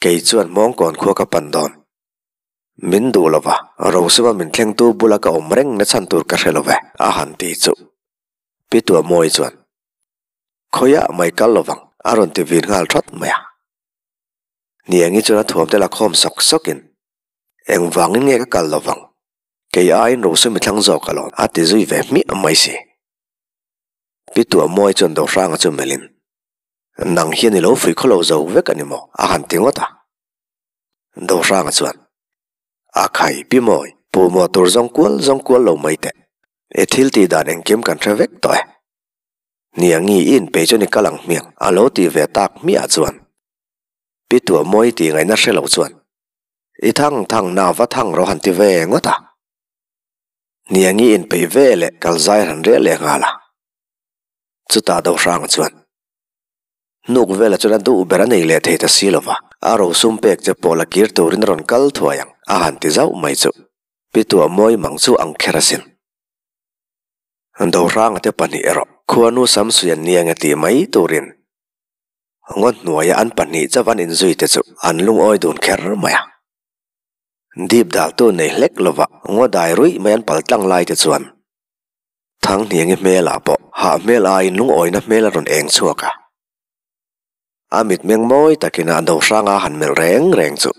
Kei chuan Hmawngkawn khua ka pan dawn. Min duh lo va, rosuma min thlengtu bula ka awm reng na chhan tur ka hre lo ve, a han ti chu. Pi Tuahmawi chuan, Khawiah mai kal lovang a rawn ti vin nghal thawt mai a. Hniangi chuan a thuam te la khawm sawk sawkin, Engvangin nge ka kal lovang? Kei aiin Rosumi thlang zawk alawm a ti zui ve hmiah mai si. Pi Tuahmawi chuan Dohranga chu melhin, Nang hian i lo fui khaw lo zo vek a ni maw? a han ti ngawt a. Dohranga chuan, A khai Pi Mawi, pu maw tur zawng kual zawng kual lo mai teh. I thil tih dan engkim kan hre vek tawh e. Hniangi i inpei chuan i kal ang hmiang a lo tih ve tak hmiah chuan Pi Tuahmawi tih ngaihna hre lo chuan i thang thang na va thang rawh han ti ve ngawt a. Hniangi inpeih ve leh kal zai han rel leh nghal a. Chutah Dohranga chuan hnuk velah chuan a duh ber a nei leh thei ta si lo va, a rosum pek che pawh la kir turin a rawn kal thuai ang a han ti zauh mai chu Pi Tuahmawi mang chu ang kher asin. Dohranga te pahnih erawh khuanu Samsui an nia nge tih mai turin ngaw hnuaia an pahnih chauh an inzui te chu an lungawi dun kher mai a. Dip daltu nei hlek lova ngaw dai ruih mai an pal tlang lai te chuan Thanghniangi hmelah pawh hah hmel aiin lungawina hmel a rawn eng chhuak a. A mitmeng mawi takin a Dohranga han melh reng reng chu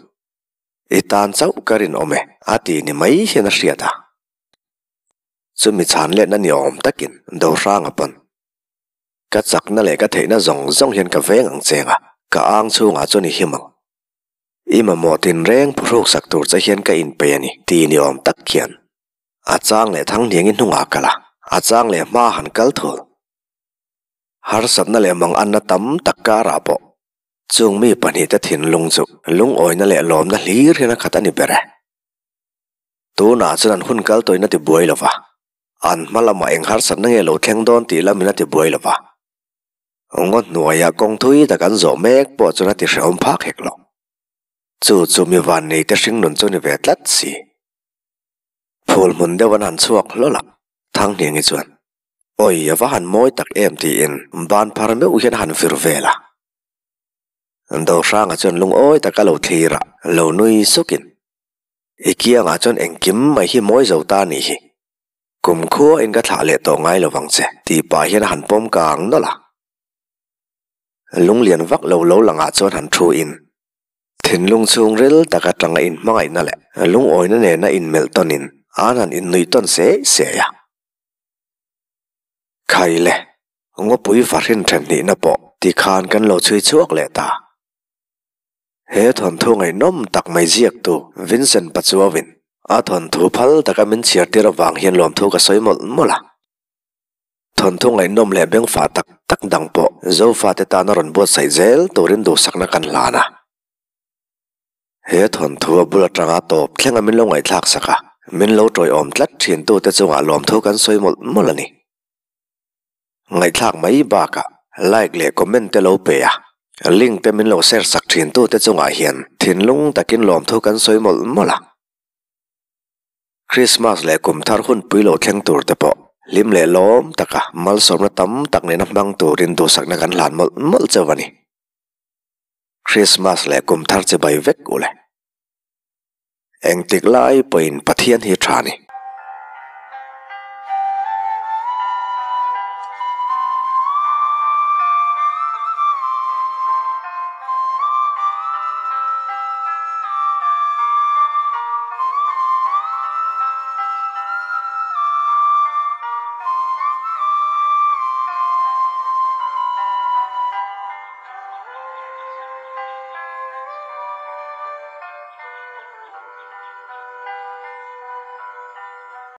i tan chauh ka rinawm e a ti ni mai hian a hriat a. Chumi chhan letna ni awm takin Dohranga pawn ka chakna leh ka theihna zawng zawng hian ka veng ang cheng a, ka ang chhungah chuan i him ang. I mamawh tinreng phuhruk sak tur che hian ka inpeih a ni ti ni awm tak hian a chang leh Thanghniangi hnungah kal a, a chang leh hma han kal thul. Harsatna leh manganna tam tak karah pawh chung mi pahnihte thinlung chu lungawina leh lawmna hlir hian a khat a ni ber e. Tunah chuan an hun kal tawhin a ti buai lo va, an hma lamah eng harsatna nge lo thleng dawn tih lamin a ti buai lo va. Ngaw hnuaiah kawng thui tak an zawh mek pawh chuan a ti hrehawm phak hek lo. Chu chu mi vanneite hringnun chu ni ve tlat si. Phul hmun deuh an han chhuak hlawl a, Thanghniangi chuan, Awi, a va han mawi tak em tiin ban phar meuh hian a han vir vel a. Dohranga chuan lungawi taka lo thlir a, lo nui sukin, I kiangah chuan engkim mai hi mawi zo ta nih hi. Kumkhua in ka thlah leh tawh ngai lo vang che, tih pah hian a han pawm kang nawlh a. Lunglian vak lo lo langah chuan han thu in, thinlung chhungril tak atanga inhmangaihna leh lungawina nena inmelh tawnin an han innuih tawn se se a. Khai le, ngawpui fahrin then hnihna pawh tikhan kan lo chhui chhuak leh ta. He thawnthu ngaihnawm tak mai ziaktu Vincent Pachuauin a thawnthu phal taka min chhiar tir avang hian lawmthu ka sawi mawlh mawlh a. Thawnthu ngaihnawm leh bengfah tak tak dang pawh Zofate tana rawn buatsaih zel turin duhsakna kan hlan a. He thawnthu a bul atanga tawp thlenga min lo ngaihthlak sak a, min lo tawiawm tlat thintute chungah lawmthu kan sawi mawlh mawlh a ni. Ngaihthlak mai bakah like leh comment te lo pe a, link te min lo share sak thin tu te chungah hian thinlung takin lawmthu kan sawi mawlh mawlh a. Christmas leh kum thar hun pui lo thleng tur te pawh hlim leh lawm taka malsawmna tam tak nena hmang turin duhsakna kan hlan mawlh mawlh chauh a ni. Christmas leh kum thar chibai vek u le. Engtik lai pawhin Pathian hi tha ni.